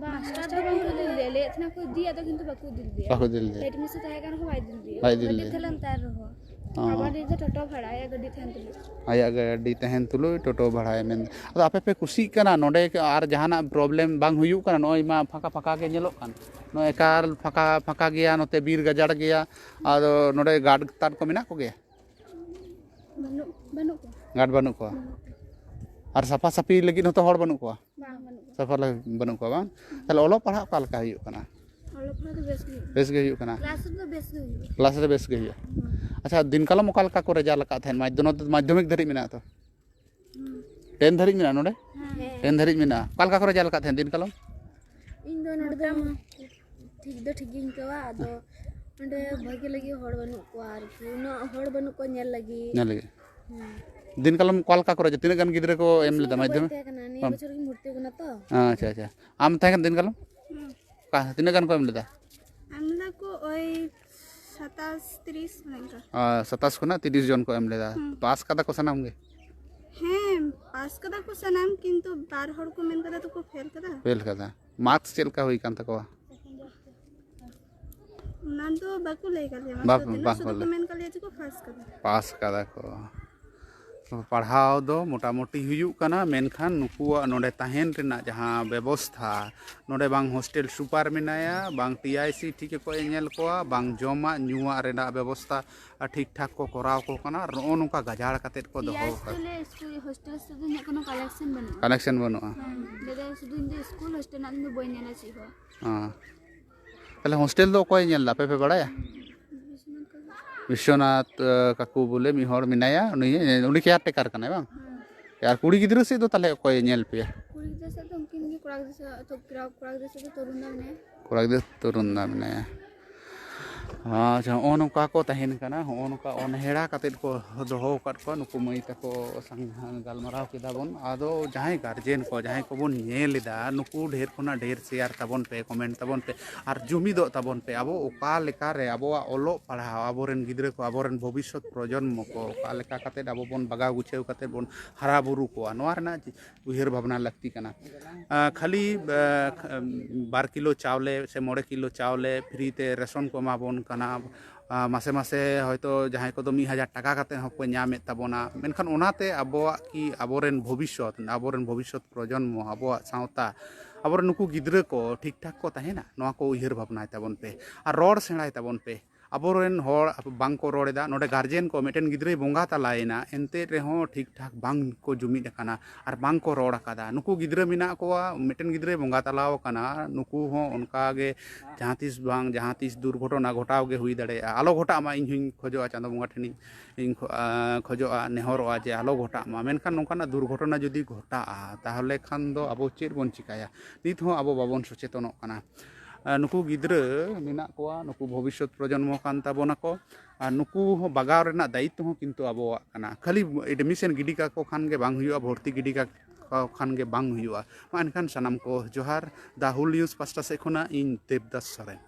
ᱵᱟᱝ, ᱢᱟᱥᱴᱟᱨ ᱫᱚ ᱵᱟᱝ ᱠᱚ ᱤᱫᱤ ᱞᱮᱫᱮᱭᱟ, ᱞᱟᱹᱭᱮᱫ ᱛᱟᱦᱮᱱᱟ ᱠᱚ ᱤᱫᱤᱭᱟ, ᱟᱫᱚ ᱠᱤᱱᱛᱩ ᱵᱟᱠᱚ ᱤᱫᱤ ᱞᱮᱫᱮᱭᱟ᱾ ᱵᱟᱠᱚ ᱤᱫᱤ ᱞᱮᱫᱮᱭᱟ᱾ ᱦᱮᱰ ᱢᱤᱥ ᱮ ᱛᱟᱦᱮᱸ ᱠᱟᱱ ᱨᱮᱦᱚᱸ ᱵᱟᱭ ᱤᱫᱤ ᱞᱮᱫᱮᱭᱟ᱾ ᱵᱟᱭ ᱤᱫᱤ ᱜᱟᱹᱰᱤ ᱞᱮᱫᱮᱭᱟ᱾ ᱛᱟᱦᱮᱸ ᱞᱮᱱ ᱛᱟᱭ ᱨᱮᱦᱚᱸ᱾ ᱚ᱾ ᱟᱵᱟᱨ ᱱᱤᱛ ᱫᱚ ᱴᱳᱴᱳ ᱵᱷᱟᱲᱟᱭᱟ, ᱜᱟᱹᱰᱤ ᱛᱟᱦᱮᱱ ᱛᱩᱞᱩᱡ᱾ ᱟᱭᱟᱜ ᱜᱟᱹᱰᱤ ᱛᱟᱦᱮᱱ ᱛᱩᱞᱩᱡ ᱴᱳᱴᱳ ᱵᱷᱟᱲᱟᱭᱟ ᱢᱮᱱ᱾ ᱟᱫᱚ ᱟᱯᱮ ᱯᱮ ᱠᱩᱥᱤᱜ ᱠᱟᱱᱟ ᱱᱚᱰᱮ ᱟᱨ ᱡᱟᱦᱟᱱᱟᱜ ᱯᱨᱚᱵᱞᱮᱢ ᱵᱟᱝ ᱦᱩᱭᱩᱜ ᱠᱟᱱᱟ? ᱱᱚᱜᱼᱚᱭ ᱢᱟ ᱯᱷᱟᱸᱠᱟ ᱯᱷᱟᱸᱠᱟ ᱜᱮ ᱧᱮᱞᱚᱜ ᱠᱟᱱ, ᱱᱚᱜᱼᱚᱭ ᱮᱠᱟᱞ ᱯᱷᱟᱸᱠᱟ ᱯᱷᱟᱸᱠᱟ ᱜᱮᱭᱟ, ᱱᱚᱛᱮ ᱵᱤᱨ ᱜᱟᱡᱟᱲ ᱜᱮᱭᱟ᱾ ᱟᱫᱚ ᱱᱚᱰᱮ ᱜᱟᱨᱰ ᱛᱟᱨ ᱠᱚ ᱢᱮᱱᱟᱜ ᱠᱚᱜᱮᱭᱟ? ᱵᱟᱹᱱᱩᱜ, ᱵᱟᱹᱱᱩᱜ ᱠᱚᱣᱟ᱾ ᱜᱟᱨᱰ ᱵᱟᱹᱱᱩᱜ ᱠᱚᱣᱟ? ᱵᱟᱹᱱᱩᱜ ᱠᱚᱣᱟ᱾ ᱟᱨ ᱥᱟᱯᱷᱟ ᱥᱟᱹᱯᱷᱤ ᱞᱟᱹᱜᱤᱫ ᱦᱚᱸᱛᱚ ᱦᱚᱲ ᱵᱟᱹᱱᱩᱜ ᱠᱚᱣᱟ? ᱵᱟᱝ, ᱵᱟᱹᱱᱩᱜ ᱠᱚᱣᱟ᱾ ᱥᱟᱯᱷᱟ ᱞᱟᱹᱜᱤᱫ ᱵᱟᱹᱱᱩᱜ ᱠᱚᱣᱟ ᱵᱟᱝ? ᱛᱟᱦᱞᱮ ᱚᱞᱚᱜ ᱯᱟᱲᱦᱟᱜ ᱚᱠᱟ ᱞᱮᱠᱟ ᱦᱩᱭᱩᱜ ᱠᱟᱱᱟ? ᱚᱞᱚᱜ ᱯᱟᱲᱦᱟᱜ ᱫᱚ ᱵᱮᱥ ᱜᱮ ᱦᱩᱭᱩᱜᱼᱟ᱾ ᱵᱮᱥ ᱜᱮ ᱦᱩᱭᱩᱜ ᱠᱟᱱᱟ? ᱠᱞᱟᱥ ᱨᱮᱫᱚ ᱵᱮᱥ ᱜᱮ ᱦᱩᱭᱩᱜᱼᱟ᱾ ᱠᱞᱟᱥ ᱨᱮ ᱵᱮᱥ ᱜᱮ ᱦᱩᱭᱩᱜᱼᱟ? ᱦᱩᱸ᱾ ᱟᱪᱪᱷᱟ, ᱫᱤᱱ ᱠᱟᱞᱚᱢ ᱚᱠᱟ ᱞᱮᱠᱟ ᱠᱚ ᱨᱮᱡᱟᱞᱴ ᱟᱠᱟᱫ ᱛᱟᱦᱮᱸᱫ? ᱢᱟᱫᱽᱫᱷᱚᱢᱤᱠ, ᱢᱟᱫᱽᱫᱷᱚᱢᱤᱠ ᱫᱷᱟᱹᱨᱤᱡ ᱢᱮᱱᱟᱜᱼᱟ ᱛᱚ? ᱦᱩᱸ᱾ ᱴᱮᱱ ᱫᱷᱟᱹᱨᱤᱡ ᱢᱮᱱᱟᱜᱼᱟ ᱱᱚᱰᱮ? ᱦᱮᱸ᱾ ᱴᱮᱱ ᱫᱷᱟᱹᱨᱤᱡ ᱢᱮᱱᱟᱜᱼᱟ᱾ ᱚᱠᱟ ᱞᱮᱠᱟ ᱠᱚ ᱨᱮᱡᱟᱞᱴ ᱟᱠᱟᱫ ᱛᱟᱦᱮᱸᱫ ᱫᱤᱱ ᱠᱟᱞᱚᱢ? ᱤᱧ ᱫᱚ ᱱᱚᱰᱮ ᱫᱚ ᱴᱷᱤᱠ ᱫᱚ ᱴᱷᱤᱠ ᱜᱤᱧ ᱟᱹᱭᱠᱟᱹᱣᱟ, ᱟᱫᱚ ᱱᱚᱰᱮ ᱵᱷᱟᱜᱮ ᱞᱟᱹᱜᱤᱫ ᱦᱚᱲ ᱵᱟᱹᱱᱩᱜ ᱠᱚᱣᱟ ᱟᱨᱠᱤ, ᱩᱱᱟᱹᱜ ᱦᱚᱲ ᱵᱟᱹᱱᱩᱜ ᱠᱚᱣᱟ ᱧᱮᱞ ᱞᱟᱹᱜᱤᱫ᱾ ᱧᱮᱞ ᱞᱟᱹᱜᱤᱫ᱾ ᱦᱩᱸ᱾ ᱫᱤᱱ ᱠᱟᱞᱚᱢ ᱚᱠᱟ ᱞᱮᱠᱟ ᱠᱚ ᱨᱮᱡᱟᱞᱴ, ᱛᱤᱱᱟᱹᱜ ᱜᱟᱱ ᱜᱤᱫᱽᱨᱟᱹ ᱠᱚ ᱮᱢ ᱤᱧ ᱞᱮᱫᱟ ᱫᱚ ᱵᱟᱹᱧ ᱢᱟᱫᱽᱫᱷᱚᱢᱤᱠ? ᱛᱟᱦᱮᱸ ᱠᱟᱱᱟ, ᱱᱤᱭᱟᱹ ᱵᱟᱢ- ᱵᱚᱪᱷᱚᱨ ᱜᱤᱧ ᱵᱷᱚᱨᱛᱤ ᱟᱠᱟᱱᱟ ᱛᱚ᱾ ᱟᱪᱪᱷᱟ, ᱟᱪᱪᱷᱟ᱾ ᱟᱢ ᱛᱟᱦᱮᱸ ᱠᱟᱱᱟ ᱫᱤᱱ ᱠᱟᱞᱚᱢ? ᱦᱩᱸ᱾ ᱚᱠᱟ, ᱛᱤᱱᱟᱹᱜ ᱜᱟᱱ ᱠᱚ ᱮᱢ ᱞᱮᱫᱟ? ᱟᱢ ᱫᱚᱠᱚ ᱳᱭ ᱥᱟᱛᱟᱥ ᱛᱤᱨᱤᱥ ᱚᱱᱠᱟ᱾ ᱟᱨ ᱥᱟᱛᱟᱥ ᱠᱷᱚᱱᱟᱜ ᱛᱤᱨᱤᱥ ᱡᱚᱱ ᱠᱚ ᱮᱢ ᱞᱮᱫᱟ᱾ ᱦᱩᱸ᱾ ᱯᱟᱥ ᱠᱟᱫᱟ ᱠᱚ ᱥᱟᱱᱟᱢ ᱜᱮ? ᱦᱮᱸ, ᱯᱟᱥ ᱠᱟᱫᱟ ᱠᱚ ᱥᱟᱱᱟᱢ, ᱠᱤᱱᱛᱩ ᱵᱟᱨ ᱦᱚᱲ ᱠᱚ ᱢᱮᱱ ᱠᱟᱫᱟ ᱛᱚᱠᱚ ᱯᱷᱮᱞ ᱠᱟᱫᱟ᱾ ᱯᱷᱮᱞ ᱠᱟᱫᱟ᱾ ᱢᱟᱨᱠᱥ ᱪᱮᱫ ᱞᱮᱠᱟ ᱦᱩᱭ ᱠᱟᱱ ᱛᱟᱠᱚᱣᱟ? ᱚᱱᱟ ᱫᱚ ᱵᱟᱠᱚ ᱞᱟᱹᱭ ᱠᱟᱫ ᱞᱮᱭᱟ ᱵᱟ-, ᱢᱟᱥᱴᱟᱨ ᱛᱤᱱᱟᱹᱜ, ᱵᱟᱠᱚ ᱥᱩᱫᱷᱩ ᱠᱚ ᱞᱟᱹᱭ᱾ ᱢᱮᱱ ᱠᱟᱫ ᱞᱮᱭᱟ ᱡᱮ ᱠᱚ ᱯᱟᱥ ᱠᱟᱫᱟ᱾ ᱯᱟᱥ ᱠᱟᱫᱟ ᱠᱚ᱾ ᱯᱟᱲᱦᱟᱣ ᱫᱚ ᱢᱚᱴᱟᱢᱩᱴᱤ ᱦᱩᱭᱩᱜ ᱠᱟᱱᱟ, ᱢᱮᱱᱠᱷᱟᱱ ᱱᱩᱠᱩᱣᱟᱜ ᱱᱚᱰᱮ ᱛᱟᱦᱮᱱ ᱨᱮᱱᱟᱜ ᱡᱟᱦᱟᱸ ᱵᱮᱵᱚᱥᱛᱷᱟ, ᱱᱚᱰᱮ ᱵᱟᱝ ᱦᱳᱥᱴᱮᱞ ᱥᱩᱯᱟᱨ ᱢᱮᱱᱟᱭᱟ, ᱵᱟᱝ ᱴᱤ ᱟᱭ ᱥᱤ ᱴᱷᱤᱠ ᱜᱮᱠᱚ ᱧᱮᱞ ᱠᱚᱣᱟ, ᱵᱟᱝ ᱡᱚᱢᱟᱜ ᱧᱩᱣᱟᱜ ᱨᱮᱱᱟᱜ ᱵᱮᱵᱚᱥᱛᱷᱟ ᱟᱨ ᱴᱷᱤᱠ ᱴᱷᱟᱠ ᱠᱚ ᱠᱚᱨᱟᱣ ᱠᱚ ᱠᱟᱱᱟ᱾ ᱟᱨ ᱱᱚᱜᱼᱚ ᱱᱚᱝᱠᱟ ᱜᱟᱡᱟᱲ ᱠᱟᱛᱮᱫ ᱠᱚ ᱫᱚᱦᱚ ᱴᱤ ᱟᱭ ᱥᱤ ᱟᱠᱟᱫᱟ᱾ ᱫᱚ ᱞᱟᱹᱭ ᱥᱠᱩᱞ ᱦᱳᱥᱴᱮᱞ ᱥᱩᱫᱷᱩ ᱤᱧᱟᱹᱜ ᱠᱳᱱᱳ ᱠᱟᱞᱮᱠᱥᱚᱱ ᱵᱟᱹᱱᱩᱜᱼᱟ᱾ ᱠᱟᱞᱮᱠᱥᱚᱱ ᱵᱟᱹᱱᱩᱜᱼᱟ᱾ ᱦᱮᱸ, ᱞᱟᱹᱭ ᱫᱟᱭ ᱥᱩᱫᱷᱩ ᱤᱧ ᱫᱚ ᱥᱠᱩᱞ ᱦᱳᱥᱴᱮᱞ ᱨᱮᱱᱟᱜ ᱤᱧ ᱫᱚ ᱵᱟᱹᱧ ᱧᱮᱞᱟ ᱪᱮᱫ ᱦᱚᱸ᱾ ᱦᱮᱸ᱾ ᱛᱟᱦᱞᱮ ᱦᱳᱥᱴᱮᱞ ᱫᱚ ᱚᱠᱚᱭ ᱧᱮᱞ ᱫᱟ, ᱟᱯᱮ ᱯᱮ ᱵᱟᱲᱟᱭᱟ? ᱵᱤᱥᱱᱟᱛᱷ ᱠᱟᱠᱩ᱾ ᱵᱤᱥᱥᱚᱱᱟᱛᱷ, ᱟᱸ, ᱠᱟᱠᱩ ᱵᱚᱞᱮ ᱢᱤᱫ ᱦᱚᱲ ᱢᱮᱱᱟᱭᱟ, ᱩᱱᱤ, ᱩᱱᱤ ᱠᱮᱭᱟᱨ ᱴᱮᱠᱟᱨ ᱠᱟᱱᱟᱭ ᱵᱟᱝ? ᱦᱮᱸ᱾ ᱟᱨ ᱠᱩᱲᱤ ᱜᱤᱫᱽᱨᱟᱹ ᱥᱮᱫ ᱫᱚ ᱛᱟᱦᱞᱮ ᱚᱠᱚᱭ ᱧᱮᱞ ᱯᱮᱭᱟ? ᱠᱩᱲᱤ ᱜᱤᱫᱽᱨᱟᱹ ᱥᱮᱫ ᱫᱚ ᱩᱱᱠᱤᱱ ᱜᱮ, ᱠᱚᱲᱟ ᱜᱤᱫᱽᱨᱟᱹ ᱥᱮᱫ, ᱛᱚ, ᱠᱚᱲᱟ, ᱠᱚᱲᱟ ᱜᱤᱫᱽᱨᱟᱹ ᱥᱮᱫ ᱫᱚ ᱛᱚᱨᱩᱱ ᱫᱟ ᱢᱮᱱᱟᱭᱟ᱾ ᱠᱚᱲᱟ ᱜᱤᱫᱽᱨᱟᱹ ᱛᱚᱨᱩᱱ ᱫᱟ ᱢᱮᱱᱟᱭᱟ᱾ ᱟᱪᱪᱷᱟ, ᱦᱚᱸᱜᱼᱚ ᱱᱚᱝᱠᱟ ᱠᱚ ᱛᱟᱦᱮᱱ ᱠᱟᱱᱟ, ᱦᱚᱸᱜᱼᱚ ᱱᱚᱝᱠᱟ ᱚᱱᱦᱮᱲᱟ ᱠᱟᱛᱮᱫ ᱠᱚ ᱫᱚᱦᱚ ᱟᱠᱟᱫ ᱠᱚᱣᱟ ᱱᱩᱠᱩ ᱢᱟᱹᱭ ᱛᱟᱠᱚ ᱥᱟᱝ ᱜᱟᱞᱢᱟᱨᱟᱣ ᱠᱮᱫᱟ ᱵᱚᱱ᱾ ᱟᱫᱚ ᱡᱟᱦᱟᱸᱭ ᱜᱟᱨᱡᱮᱱ ᱠᱚ, ᱡᱟᱦᱟᱸᱭ ᱠᱚᱵᱚᱱ ᱧᱮᱞ ᱮᱫᱟ, ᱱᱩᱠᱩ ᱰᱷᱮᱨ ᱠᱷᱚᱱᱟᱜ ᱰᱷᱮᱨ ᱥᱮᱭᱟᱨ ᱛᱟᱵᱚᱱ ᱯᱮ, ᱠᱚᱢᱮᱱᱴ ᱛᱟᱵᱚᱱ ᱯᱮ ᱟᱨ ᱡᱩᱢᱤᱫᱚᱜ ᱛᱟᱵᱚᱱ ᱯᱮ᱾ ᱟᱵᱚ ᱚᱠᱟ ᱞᱮᱠᱟᱨᱮ ᱟᱵᱚᱣᱟᱜ ᱚᱞᱚᱜ ᱯᱟᱲᱦᱟᱣ, ᱟᱵᱚᱨᱮᱱ ᱜᱤᱫᱽᱨᱟᱹ ᱠᱚ, ᱟᱵᱚᱨᱮᱱ ᱵᱷᱚᱵᱤᱥᱥᱚᱛ ᱯᱨᱚᱡᱚᱱᱢᱚ ᱠᱚ ᱚᱠᱟ ᱞᱮᱠᱟ ᱠᱟᱛᱮᱫ ᱟᱵᱚ ᱵᱚᱱ ᱵᱟᱜᱟᱣ ᱜᱩᱪᱷᱟᱹᱣ ᱠᱟᱛᱮᱫ ᱵᱚᱱ ᱦᱟᱨᱟ ᱵᱩᱨᱩ ᱠᱚᱣᱟ, ᱱᱚᱣᱟ ᱨᱮᱱᱟᱜ ᱩᱭᱦᱟᱹᱨ ᱵᱷᱟᱵᱽᱱᱟ ᱞᱟᱹᱠᱛᱤ ᱠᱟᱱᱟ᱾ ᱟᱸ, ᱠᱷᱟᱹᱞᱤ, ᱟᱸ, ᱠᱷ-, ᱵᱟᱨ ᱠᱤᱞᱳ ᱪᱟᱣᱞᱮ ᱥᱮ ᱢᱚᱬᱮ ᱠᱤᱞᱳ ᱪᱟᱣᱞᱮ ᱯᱷᱨᱤ ᱛᱮ ᱨᱮᱥᱚᱱ ᱠᱚ ᱮᱢᱟ ᱵᱚᱱ ᱠᱟᱱᱟ᱾ ᱟᱸ, ᱢᱟᱥᱮ ᱢᱟᱥᱮ ᱦᱚᱭᱛᱳ ᱡᱟᱦᱟᱸᱭ ᱠᱚᱫᱚ ᱢᱤᱫ ᱦᱟᱡᱟᱨ ᱴᱟᱠᱟ ᱠᱟᱛᱮ ᱦᱚᱸᱠᱚ ᱧᱟᱢᱮᱫ ᱛᱟᱵᱚᱱᱟ, ᱢᱮᱱᱠᱷᱟᱱ ᱚᱱᱟᱛᱮ ᱟᱵᱚᱣᱟᱜ ᱠᱤ, ᱟᱵᱚᱨᱮᱱ ᱵᱷᱚᱵᱤᱥᱥᱚᱛ, ᱟᱵᱚᱨᱮᱱ ᱵᱷᱚᱵᱤᱥᱥᱚᱛ ᱯᱨᱚᱡᱚᱱᱢᱚ, ᱟᱵᱚᱣᱟᱜ ᱥᱟᱶᱛᱟ, ᱟᱵᱚᱨᱮᱱ ᱱᱩᱠᱩ ᱜᱤᱫᱽᱨᱟᱹ ᱠᱚ ᱴᱷᱤᱠ ᱴᱷᱟᱠ ᱠᱚ ᱛᱟᱦᱮᱱᱟ? ᱱᱚᱣᱟ ᱠᱚ ᱩᱭᱦᱟᱹᱨ ᱵᱷᱟᱵᱽᱱᱟᱭ ᱛᱟᱵᱚᱱ ᱯᱮ ᱟᱨ ᱨᱚᱲ ᱥᱮᱬᱟᱭ ᱛᱟᱵᱚᱱ ᱯᱮ᱾ ᱟᱵᱚᱨᱮᱱ ᱦᱚᱲ ᱵᱟᱝ ᱠᱚ ᱨᱚᱲ ᱮᱫᱟ᱾ ᱱᱚᱰᱮ ᱜᱟᱨᱡᱮᱱ ᱠᱚ, ᱢᱤᱫᱴᱮᱱ ᱜᱤᱫᱽᱨᱟᱹᱭ ᱵᱚᱸᱜᱟ ᱛᱟᱞᱟᱭᱮᱱᱟ, ᱮᱱᱛᱮ ᱨᱮᱦᱚᱸ ᱴᱷᱤᱠ ᱴᱷᱟᱠ ᱵᱟᱝ ᱠᱚ ᱡᱩᱢᱤᱫ ᱟᱠᱟᱱᱟ ᱟᱨ ᱵᱟᱝ ᱠᱚ ᱨᱚᱲ ᱟᱠᱟᱫᱟ᱾ ᱱᱩᱠᱩ ᱜᱤᱫᱽᱨᱟᱹ ᱢᱮᱱᱟᱜ ᱠᱚᱣᱟ, ᱢᱤᱫᱴᱮᱱ ᱜᱤᱫᱽᱨᱟᱹᱭ ᱵᱚᱸᱜᱟ ᱛᱟᱞᱟᱣ ᱟᱠᱟᱱᱟ, ᱱᱩᱠᱩ ᱦᱚᱸ ᱚᱱᱠᱟ ᱜᱮ ᱡᱟᱦᱟᱸ ᱛᱤᱥ ᱵᱟᱝ ᱡᱟᱦᱟᱸ ᱛᱤᱥ ᱫᱩᱨᱜᱷᱚᱴᱚᱱᱟ ᱜᱷᱚᱴᱟᱣ ᱜᱮ ᱦᱩᱭ ᱫᱟᱲᱮᱭᱟᱜᱼᱟ᱾ ᱟᱞᱚ ᱜᱷᱚᱴᱟᱜ ᱢᱟ, ᱤᱧ ᱦᱚᱧ ᱠᱷᱚᱡᱚᱜᱼᱟ, ᱪᱟᱸᱫᱳ ᱵᱚᱸᱜᱟ ᱴᱷᱮᱱᱤᱧ, ᱤᱧ ᱠᱷᱚ-, ᱟᱸ, ᱠᱷᱚᱡᱚᱜᱼᱟ, ᱱᱮᱦᱚᱨᱚᱜᱼᱟ ᱡᱮ ᱟᱞᱚ ᱜᱷᱚᱴᱟᱜ ᱢᱟ᱾ ᱢᱮᱱᱠᱷᱟᱱ ᱱᱚᱝᱠᱟᱱᱟᱜ ᱫᱩᱨᱜᱷᱚᱴᱚᱱᱟ ᱡᱩᱫᱤ ᱜᱷᱚᱴᱟᱜᱼᱟ, ᱛᱟᱦᱚᱞᱮ ᱠᱷᱟᱱ ᱫᱚ ᱟᱵᱚ ᱪᱮᱫ ᱵᱚᱱ ᱪᱤᱠᱟᱹᱭᱟ? ᱱᱤᱛ ᱦᱚᱸ ᱟᱵᱚ ᱵᱟᱵᱚᱱ ᱥᱚᱪᱮᱛᱚᱱᱚᱜ ᱠᱟᱱᱟ᱾ ᱟᱨ ᱱᱩᱠᱩ ᱜᱤᱫᱽᱨᱟᱹ ᱢᱮᱱᱟᱜ ᱠᱚᱣᱟ, ᱱᱩᱠᱩ ᱵᱷᱚᱵᱤᱥᱥᱚᱛ ᱯᱨᱚᱡᱚᱱᱢᱚ ᱠᱟᱱ ᱛᱟᱵᱚᱱᱟ ᱠᱚ, ᱟᱨ ᱱᱩᱠᱩ ᱦᱚᱸ ᱵᱟᱜᱟᱣ ᱨᱮᱱᱟᱜ ᱫᱟᱭᱤᱛᱛᱚ ᱦᱚᱸ ᱠᱤᱱᱛᱩ ᱟᱵᱚᱣᱟᱜ ᱠᱟᱱᱟ᱾ ᱠᱷᱟᱹᱞᱤ ᱮᱰᱢᱤᱥᱚᱱ ᱜᱤᱰᱤ ᱠᱟᱠᱚ ᱠᱷᱟᱱ ᱜᱮ ᱵᱟᱝ ᱦᱩᱭᱩᱜᱼᱟ, ᱵᱷᱚᱨᱛᱤ ᱜᱤᱰᱤ ᱠᱟᱠᱚ ᱠᱷᱟᱱ ᱜᱮ ᱵᱟᱝ ᱦᱩᱭᱩᱜᱼᱟ᱾ ᱢᱟ ᱮᱱᱠᱷᱟᱱ ᱥᱟᱱᱟᱢ ᱠᱚ ᱡᱚᱦᱟᱨ᱾ ᱫᱟ ᱦᱩᱞ ᱱᱤᱭᱩᱡᱽ ᱯᱟᱥᱴᱟ ᱥᱮᱫ ᱠᱷᱚᱱᱟᱜ ᱤᱧ ᱫᱮᱵᱽᱫᱟᱥ ᱥᱚᱨᱮᱱ᱾